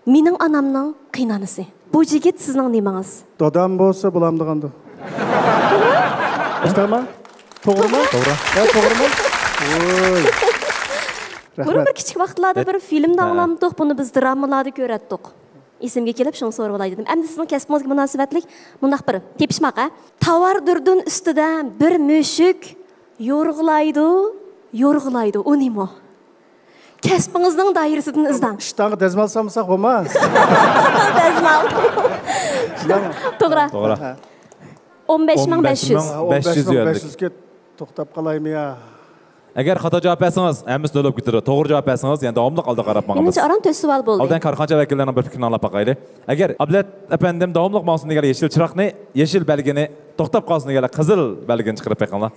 مېنىڭ ئانامنىڭ قىينانىسى. بۇ يىگىت سىزنىڭ نېمىڭىز؟ دادام بولسا بولامدىغاندۇ. توغرىمۇ؟ توغرىمۇ؟ توغرا. ھە، توغرىمۇ؟ ۋوي. بۇرۇن رەھمەت. بىر كىچىك ۋاقىتلاردا بىر فىلىمدا ھە. ئاڭلامتۇق، بۇنى بىز درامىلاردا كۆرەتتۇق. ئېسىمگە كېلىپ، شۇڭا سورىۋالاي دېدىم. ئەمدى سىزنىڭ كەسپىڭىزگە مۇناسىۋەتلىك مۇنداق بىر تېپىشماق، ھە؟ تاۋار دۇردۇن ئۈستىدە بىر مۈشۈك يورغىلايدۇ، يورغىلايدۇ. ئۇ نېمە؟ كەسپىڭىزنىڭ دائىرىسىدىن ئىزدەڭ. ئىشتانغا دەزمال سالمىساق بولماس. دەزمال. شۇنداقمۇ؟ توغرا. توغرا. ھە. ئون بەش مىڭ بەش يۈز. ئون بەش مىڭ بەش يۈز يۈەنلىك. بەش يۈزگە توختاپ قالايمۇ يا؟ ئەگەر خاتا جاۋاب بەرسىڭىز، ھەممىسى نۆل بولۇپ كېتىدۇ. توغرا جاۋاب بەرسىڭىز، يەنە داۋاملىق ئالدىغا قاراپ ماڭىمىز. مېنىڭچە ئاران تۆت سوئال بولدى. ئالدىن كارخانىچى ۋەكىللەرنىڭ بىر پىكرىنى ئاڭلاپ باقايلى. ئەگەر ئابلەت ئەپەندىم داۋاملىق ماڭسۇن دېگەنلەر يېشىل چىراغنى، يېشىل بەلگىنى، توختاپ قالسۇن دېگەنلەر قىزىل بەلگىنى چىقىرىپ بېقىڭلار.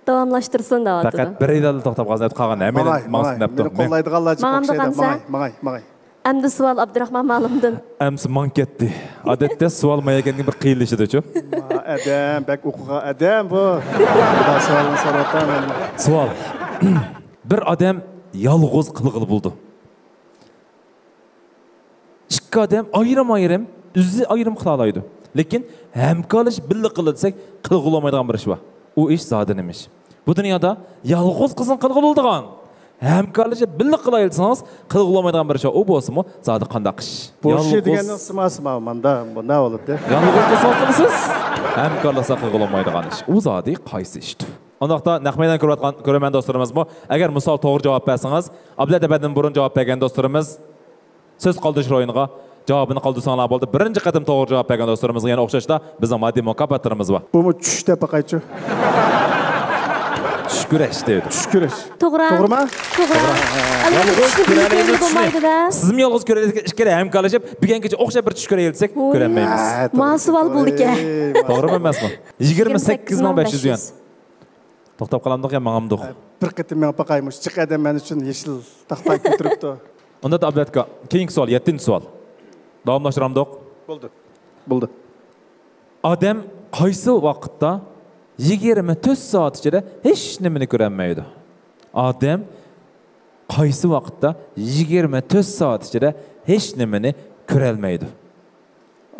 داۋاملاشتۇرسۇن دەۋاتىدۇ. پەقەت بىرەيلەنلا توختاپ قالسۇن، قالغان ھەممەيلەن ماڭاي، ماڭسۇن ماڭاي. دەپتۇ. مېنى قوللايدىغانلار جىق ئوخشايدۇ. ماڭامدۇق ئەمسە؟ ماڭاي، ماڭاي، ماڭاي. ئەمدى سوئال ئابدۇراخمان مالىمدىن. ئەمسە ماڭ كەتتى. ئادەتتە سوئال ماڭايدىغاندىن بىر قىيىنلىشىدۇچۇ. ما، ئادەم، بەك ئوقۇغان ئادەم بۇ. خۇدا سوئالنى سوراۋاتامەن. سوئال. بىر ئادەم يالغۇز قىلغىلى بولىدۇ. ئىككى ئادەم ئايرىم-ئايرىم، ئۆزى ئايرىم قىلالايدۇ. لېكىن ھەمكارلىشىپ بىللە قىلىدۇ دېسەك، قىلغىلى بولمايدىغان بىر ئىش بار. ئۇ ئىش زادى نېمە ئىش؟ بۇ دۇنيادا يالغۇز قىزنىڭ قىلغىلى بولىدىغان، ھەمكارلىشىپ بىللە قىلايلىسىڭىز، قىلغىلى بولمايدىغان بىر ئىش بار. ئۇ بولسىمۇ زادى قانداق ئىش؟ بۇ ئىش يالغۇز دېگەننىڭ سىماسى ماۋۇ، ماندا، مۇندا بولىدۇ. يالغۇز قىلسىڭىز قىلىسىز، ھەمكارلاشسا قىلغىلى بولمايدىغان ئىش. ئۇ زادى قايسى ئىشتۇ؟ ئۇنداقتا نەق مەيدان كۆرۈۋاتقان كۆرۈرمەن دوستلىرىمىزمۇ، ئەگەر مۇشۇ سوئال توغرا جاۋاب بەرسىڭىز، ئابلەت ئەپەندىدىن بۇرۇن جاۋاب بەرگەن دوستلىرىمىز سۆز قالدۇرۇش رويىنىغا جاۋابىنى قالدۇرساڭلار بولدى. بىرىنچى قېتىم توغرا جاۋاب بەرگەن دوستلىرىمىزغا يەنە ئوخشاشلا بىزنىڭ ماددىي مۇكاپاتلىرىمىز بار. بۇمۇ چۈش دەپ باقايچۇ. چۈش كۈرەش دەيدۇ. چۈش كۈرەش. توغرا. توغرىمۇ؟ توغرا. ئەلۋەتتە، يالغۇز چۈشنى بىللە كۆرەلەيدۇ كۆرگىلى دېمەيدۇ-دە. سىزمۇ يالغۇز كۆرەلەيدىكەن، ئىككىلى ھەمكارلىشىپ بۈگۈن كېچە ئوخشاش بىر چۈش كۆرەيلىسەك ۋوي. كۆرەلمەيمىز. ھە، توغرا. ما سوئال بولدىكەن. ئەي، توغرىمۇ ئەمەسمۇ؟ يىگىرمە سەككىز مىڭ بەش يۈز يۈەن. توختاپ قالامدۇق يا ماڭامدۇق؟ بىر قېتىم مېڭىپ باقاي، مۇشۇ جىق ئادەم مەن ئۈچۈن يېشىل تاختانى كۆتۈرۈپتۇ. ئۇندا ئابلەت ئاكا، كېيىنكى سوئال، يەتتىنچى سوئال. داۋاملاشتۇرامدۇق؟ بولدى. بولدى. ئادەم قايسى ۋاقىتتا يىگىرمە تۆت سائەت ئىچىدە ھېچ نېمىنى كۆرەلمەيدۇ؟ ئادەم قايسى ۋاقىتتا يىگىرمە تۆت سائەت ئىچىدە ھېچ نېمىنى كۆرەلمەيدۇ؟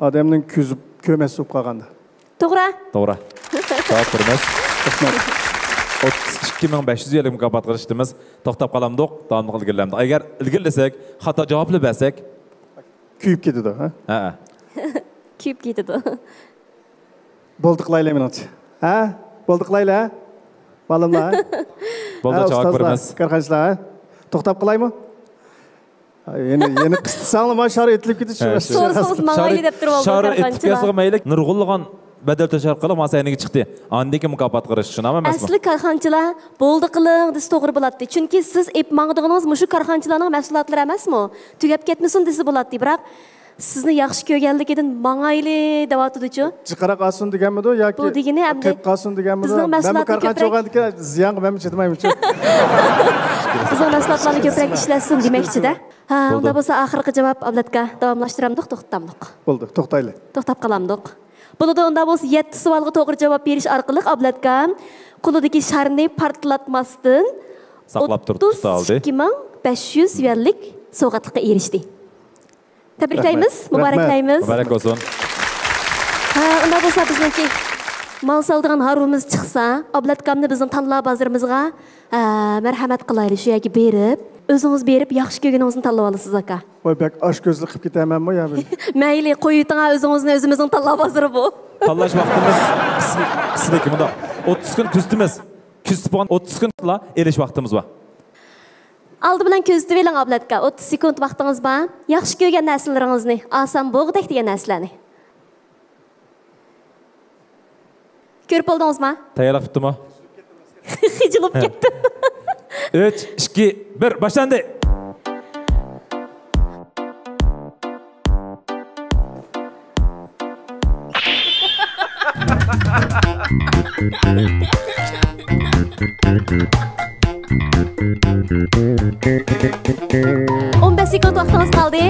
ئادەمنىڭ كۆزى كۆرمەس بولۇپ قالغاندا. توغرا. توغرا. جاۋاب بېرىمىز. رەھمەت. ئوتتۇز ئىككى مىڭ بەش يۈز يۈەنلىك مۇكاپاتقا ئېرىشتىمىز. توختاپ قالامدۇق، داۋاملىق ئىلگىرىلەمدۇق. ئەگەر ئىلگىرىلىسەك، خاتا جاۋابلا بەرسەك، كۆيۈپ كېتىدۇ، ھە؟ ھەئە. كۆيۈپ كېتىدۇ. بولدى قىلايلى مېنىڭچە. ھە؟ بولدى قىلايلى، ھە؟ مالىملار، ھە؟ بولدى، ھە، جاۋاب ئۇستازلار، بېرىمىز. كارخانىچىلار، ھە؟ توختاپ قالايمۇ؟ يەنە، يەنە قىستىساڭلار، ما شار ئېتىلىپ كېتىش. ھە، شۇ. سورىسىڭىز ماڭايلى دەپ تۇرۇۋالدى شار ئېتىلىپ كارخانىچىلار. كەتسىغۇ مەيلى، نۇرغۇنلىغان بەدەل تۆشەر قىلىپ، ما سەھنىگە چىقتى. ئاندىن كېيىن مۇكاپاتقا ئېرىشتى، شۇنداقمۇ ئەمەسمۇ؟ ئەسلى كارخانىچىلار بولدى قىلىڭ دېسە توغرا بولاتتى. چۈنكى سىز ئېلىپ ماڭىدىغىنىڭىز مۇشۇ كارخانىچىلارنىڭ مەھسۇلاتلىرى ئەمەسمۇ؟ تۈگەپ كەتمىسۇن دېسە بولاتتى. بىراق سىزنى ياخشى كۆرگەنلىكىدىن ماڭايلى دەۋاتىدۇچۇ. جىقراق ئالسۇن دېگەنمىدۇ ياكى بۇ دېگىنى ئەمدى قېلىپ قالسۇن دېگەنمىدۇ؟ بىزنىڭ مەنمۇ مەھسۇلاتنى كارخانىچى كۆپرەك بولغاندىكىن زىيانغا مەنمۇ چىدىمايمەنچۇ. بىزنىڭ مەھسۇلاتلارنى كۆپرەك ئىشلەتسۇن دېمەكچىدە. ھە، بولدى. ئۇنداق بولسا ئاخىرقى جاۋاب ئابلەتكا داۋاملاشتۇرامدۇق، توختامدۇق؟ بولدى، توختايلى. توختاپ قالامدۇق؟ بولىدۇ، ئۇنداق بولسا يەتتە سوئالغا توغرا جاۋاب بېرىش ئارقىلىق ئابلەتكا قولىدىكى شارنى پارتلاتماستىن ساقلاپ تۇرۇپ ئوتتۇز ئىككى مىڭ بەش يۈز يۈەنلىك سوۋغاتلىققا ئېرىشتى. تەبرىكلەيمىز، رەھمەت. مۇبارەكلەيمىز. مۇبارەك بولسۇن. ھە، ئۇنداق بولسا بىزنىڭكى مال سالىدىغان ھارۋىمىز چىقسا، ئابلەتكامنى بىزنىڭ تاللا بازىرىمىزغا، ھە، مەرھەمەت قىلايلى، شۇ يەرگە بېرىپ، ئۆزىڭىز بېرىپ ياخشى كۆرگىنىڭىزنى تاللىۋالىسىز، ئاكا. ۋاي، بەك ئاچكۆزلۈك قىلىپ كېتەمەنمۇ يا بىر؟ مەيلى، قويۇۋېتىڭ، ئۆزىڭىزنى، ئۆزىمىزنىڭ تاللاپ ھازىر بۇ. تاللاش ۋاقتىمىز قىس-، قىسلىكى مۇنداق. ئوتتۇز كۈن كۆزىتىمىز. كۆزىتىپ بولغان ئوتتۇز كۈنلا ئېلىش ۋاقتىمىز بار. ئالدى بىلەن كۆزىتىۋېلىڭ، ئابلەتكا. ئوتتۇز سېكۇنت ۋاقتىڭىز بار. ياخشى كۆرگەن نەرسىلىرىڭىزنى، ئاسان بولغۇدەك دېگەن نەرسىلەرنى. كۆرۈپ بولدىڭىزما؟ تەييارلىق پۈتتىمۇ؟ خىجىلىپ كەتتىم. ئۈچ، ئىككى، بىر، باشلاندى. ئون بەش سېكۇنت ۋاقتىڭىز قالدى.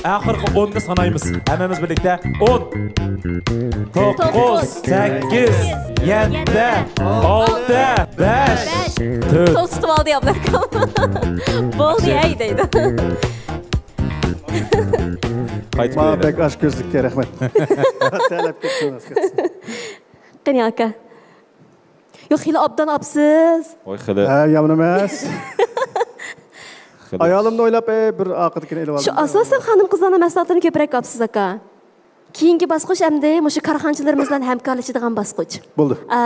ئاخىرقى ئوننى سانايمىز. ھەممىمىز بىرلىكتە. ئون، توققۇز، سەككىز، يەتتە، ئالتە، بەش، تۆت. توختىتىپ ئالدى ئابلەكام. بولدى، ھەي دەيدۇ. قايتىپ ماڭا كېلەيلى. بەك ئاچكۆزلۈككە رەھمەت. تەلەپ كەتسۇن، ئەسكەتسۇن. قېنى ئاكا. ياق، خېلى ئوبدان ئاپسىز. ۋاي، خېلى. ھە، يامان ئەمەس. خېلى. ئايالىمنى ئويلاپ، ئەي، بىر ئارقىدىكىنى ئېلىپ شۇ ئالدىم. ئاساسەن خانىم-قىزلارنىڭ مەھسۇلاتلىرىنى كۆپرەك ئاپسىز، ئاكا. كېيىنكى باسقۇچ ئەمدى مۇشۇ كارخانىچىلىرىمىز بىلەن ھەمكارلىشىدىغان باسقۇچ. بولدى. ئا،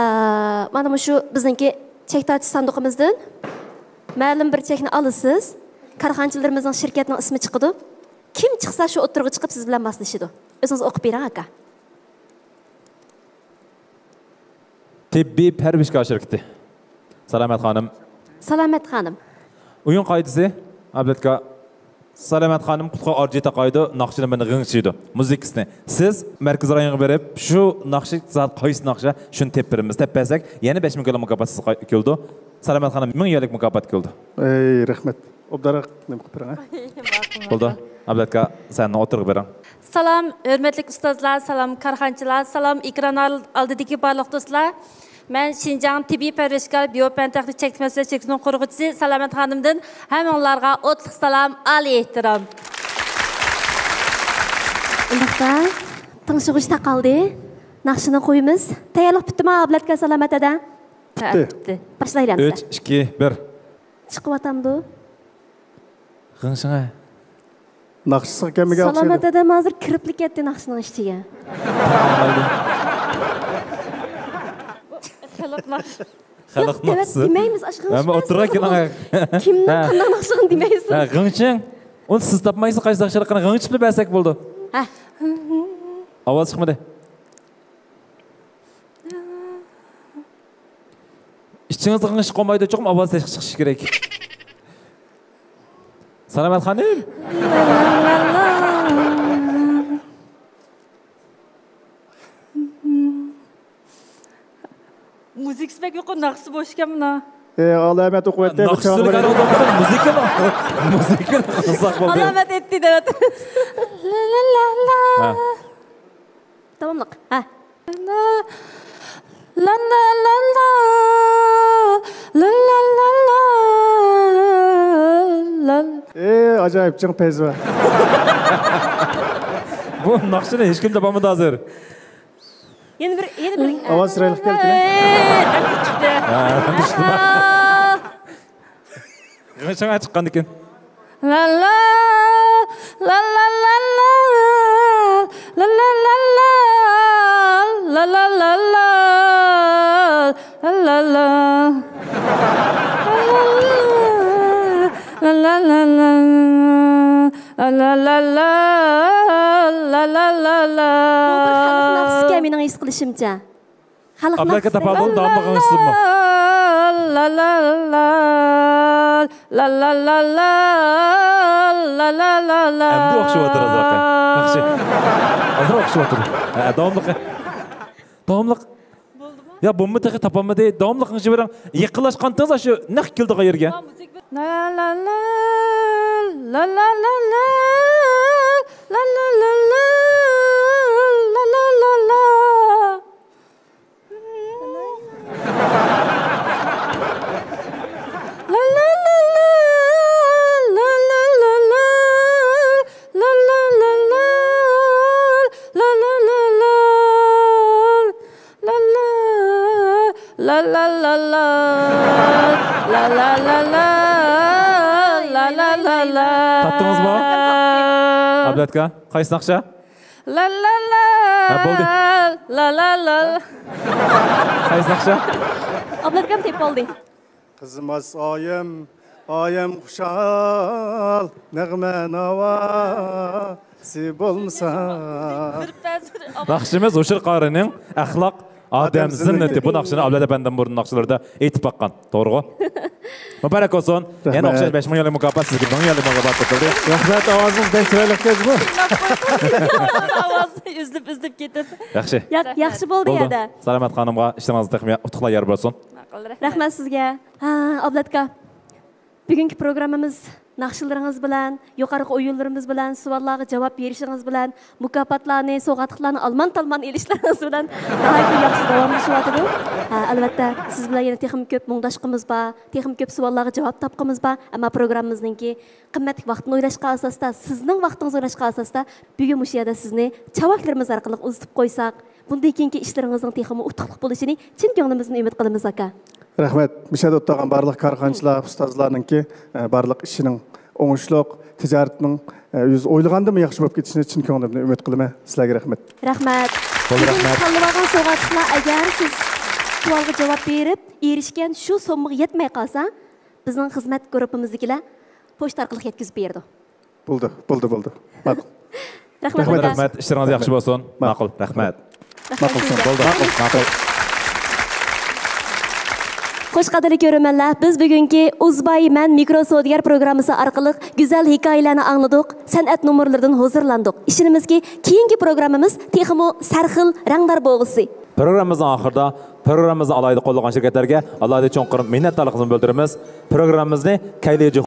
مانا مۇشۇ بىزنىڭكى چەك تارتىش ساندۇقىمىزدىن مەلۇم بىر چەكنى ئالىسىز. كارخانىچىلىرىمىزنىڭ، شىركەتنىڭ ئىسمى چىقىدۇ. كىم چىقسا، شۇ ئوتتۇرىغا چىقىپ سىز بىلەن ماسلىشىدۇ. ئۆزىڭىز ئوقۇپ بېرىڭ، ئاكا. تېببىي پەرۋىشكار شىركىتى. سالامەت خانىم. سالامەت خانىم. ئويۇن قائىدىسى، ئابلەتكا. سالامەت خانىم قۇتقا ئارجى تاقايدۇ، ناخشىنى بىلەن غىڭشىيدۇ. مۇزىكىسىنى. سىز مەركىزىي رايونغا بېرىپ، شۇ ناخشا زات قايسى ناخشا، شۇنى تېپىپ بېرىمىز. تېپىپ بەرسەك، يەنە بەش مىڭ كولا مۇكاپات سىزگە قاي-، كېلىدۇ. سالامەت خانىم، مىڭ يۈەنلىك مۇكاپات كېلىدۇ. ئەي، رەھمەت. ئوبدانراق نېمە قىلىپ بېرىڭ، ھە؟ بولدى. ئابلەتكا، سەن ئوتتۇرىغا بېرىڭ. سالام، ھۆرمەتلىك ئۇستازلار، سالام، كارخانىچىلار، سالام، ئېكران ئال-، ئالدىدىكى بارلىق دوستلار. مەن شىنجاڭ تېببىي پەرۋىشكار بىيو پەن تېخنىك چەكلىك مەسئۇلىيەت چەكلىك قۇرغۇچىسى سالامەت خانىمدىن ھەممىڭلارغا ئوتلۇق سالام، ئالىي ئېھتىرام. ئۇنداقتا، تىڭشىغۇچ تاقالدى. ناخشىنى قويىمىز. تەييارلىق پۈتتىمۇ، ئابلەتكا سالامەت ھەدە؟ پۈتتى. پۈتتى. باشلايلى ئەمسە. ئۈچ، ئىككى، بىر. چىقىۋاتامدۇ؟ غىڭشىڭە. ناخشىسىغا كەلمىگەن ئوخشايدۇ. سالامەت ئادەم ھازىر كىرىپلا كەتتى ناخشىنىڭ ئىچىگە. خەلق ناخشا. خەلق ناخشىسى. دېمەيمىز، ئاشۇ غىڭشىپ ھەممە ئوتتۇرىغا كېلىڭ. كىمنىڭ قانداق ناخشىسىنى دېمەيسىز. ھە، غىڭشىڭ. ئۇنى سىز تاپمايسىز، قايسى ناخشىلىقىنى غىڭشىپلا بەرسەك بولىدۇ. ھە. ئاۋاز چىقمىدى. ئىچىڭىزدە غىڭشىپ قالمايدۇ، چوقۇم ئاۋاز تېخى چىقىشى كېرەك. سالامەت خانىم. مۇزىكىسى بەك يۇقىرى، ناخشىسى بوش ئىكەن مانا. ئە، ئالامەت ئوقۇۋەتتى، بۇ ناخشىسىنى چاغلىرى. مۇزىكىنى، مۇزىكىنى قىلساق بولدى. ئالامەت ئېيتتى دەۋاتىمىز. ھە. داۋاملىق. ھە. لا، لا، لا، لا. لا، لا، لا، لا. لا. ئى، ئاجايىپ، چىڭ پەيزى بار. بۇ ناخشىنى ھېچكىم تاپالمىدى ھازىر. يەنە بىر، يەنە بىر. ئاۋاز چىرايلىق كەلدى. ھە، چىقتى. ھە، چىقتى. غىڭشىڭ چىققاندىكىن. لا لا، لا لا لا لا، لا لا لا لا، لا لا لا لا، لا لا لا. لا لا لا لا، لا لا لا لا، لا لا لا لا. بۇ بىر خەلق ناخشىسىكەن، مېنىڭ ھېس قىلىشىمچە. خەلق ئابلەككە ناخشىسى. تاپالدىم، داۋاملىق غىڭشىسىمۇ. لا لا لا، لا لا لا لا، لا لا لا لا. ئەمدى ئوخشىۋاتىدۇ ئازراق. ياخشى. ئازراق ئوخشىۋاتىدۇ. ھە، داۋاملىق. داۋاملىق. بولدىمۇ؟ يا، بولما، تېخى تاپالمىدى. داۋاملىق غىڭشىۋېرىڭ. يېقىنلاشقانتىڭىز شۇ نەق كېلىدىغان يەرگە. لا لا لا، لا لا لا لا، لا لا لا لا، لا لا لا لا. تاپتىڭىزمۇ؟ ئابلەتكا، قايسى ناخشا؟ لا لا لا. ھە، بولدى. لا لا لا. قايسى ناخشا؟ ئابلەتكەم تېپىپ ئالدى. قىزىماس ئايەم، ئايەم خۇشال، نەغمە ناۋاسى بولمىسا. بىر پەس، بىر ئابلەت. ناخشىمىز ھوشۇر قارىنىڭ ئەخلاق ئادەم زىننىتى. بۇ ناخشىنى ئابلەت ئەپەندىم بۇرۇن ناخشىلىرىدا ئېيتىپ باققان. توغرىغۇ؟ مۇبارەك بولسۇن. يەنە رەھمەت. ئوخشاش بەش مىڭ يۈەنلىك مۇكاپات سىزگە، مىڭ يۈەنلىك مۇكاپات توپلىدى. رەھمەت، ئاۋازىڭىز بەك چىرايلىق ئىكەن بۇ. ئاۋازى ئۈزۈلۈپ، ئۈزۈلۈپ كېتىپ. ياخشى. ياق، ياخشى بولدى بولدى. يەردە. سالامەت خانىمغا ئىشلىرىڭىزدا تېخىمۇ ئۇتۇقلار يار بولسۇن. ماقۇل، رەھمەت. رەھمەت سىزگە. ھە، ئابلەتكا. بۈگۈنكى پروگراممىمىز ناخشىلىرىڭىز بىلەن، يۇقىرىقى ئويۇنلىرىمىز بىلەن، سوئاللارغا جاۋاب بېرىشىڭىز بىلەن، مۇكاپاتلارنى، سوۋغاتلىقلارنى ئالمان-تالمان ئېلىشلىرىڭىز بىلەن ناھايىتى ياخشى داۋاملىشىۋاتىدۇ. ھە، ئەلۋەتتە، سىز بىلەن يەنە تېخىمۇ كۆپ مۇڭداشقۇمىز بار، تېخىمۇ كۆپ سوئاللارغا جاۋاب تاپقۇمىز بار. ئەمما پروگراممىمىزنىڭكى قىممەتلىك ۋاقتىنى ئويلاشقان ئاساستا، سىزنىڭ ۋاقتىڭىزنى ئويلاشقان ئاساستا، بۈگۈن مۇشۇ يەردە سىزنى چاۋاكلىرىمىز ئارقىلىق ئۇزىتىپ قويساق، بۇندىن كېيىنكى ئىشلىرىڭىزنىڭ تېخىمۇ ئۇتۇقلۇق بولۇشىنى چىن كۆڭلىمىزدىن ئۈمىد قىلىمىز، ئاكا. رەھمەت. مۇشۇ يەردە ئولتۇرغان بارلىق كارخانىچىلار، ئۇستازلارنىڭكى، ئە، بارلىق ئىشىنىڭ ئوڭۇشلۇق، تىجارىتىنىڭ، ئە، ئۆزى ئويلىغاندىنمۇ ياخشى بولۇپ كېتىشىنى چىن كۆڭلۈمدىن ئۈمىد قىلىمەن. سىلەرگە رەھمەت. رەھمەت. بولدى، بۈگۈن رەھمەت. تاللىۋالغان سوۋغاتلىقلار، ئەگەر سىز سوئالغا جاۋاب بېرىپ، ئېرىشكەن شۇ سوممىغا يەتمەي قالسا، بىزنىڭ خىزمەت گۇرۇپپىمىزدىكىلەر پوچتا ئارقىلىق يەتكۈزۈپ بېرىدۇ. بولدى، بولدى، بولدى. ماقۇل. رەھمەت، رەھمەت. ئاكا. رەھمەت، ئىشلىرىڭىز ياخشى بولسۇن. ماقۇل. ماقۇل، رەھمەت. رەھمەت ماقۇل، سىزگە. بولدى. ماقۇل، ماقۇل. خوش، قەدىرلىك كۆرۈرمەنلەر، بىز بۈگۈنكى ئۇزباي مەن مىكرو سودىگەر پروگراممىسى ئارقىلىق گۈزەل ھېكايىلەرنى ئاڭلىدۇق، سەنئەت نومۇرلىرىدىن ھۇزۇرلاندۇق. ئىشىنىمىزكى، كېيىنكى پروگراممىمىز تېخىمۇ سەرخىل، رەڭدار بولغۇسى. پروگراممىمىزنىڭ ئاخىرىدا پروگراممىمىزنى ئالاھىدە قوللىغان شىركەتلەرگە ئالاھىدە چوڭقۇر مىننەتدارلىقىمىزنى بىلدۈرىمىز. پروگراممىمىزنى كەيلى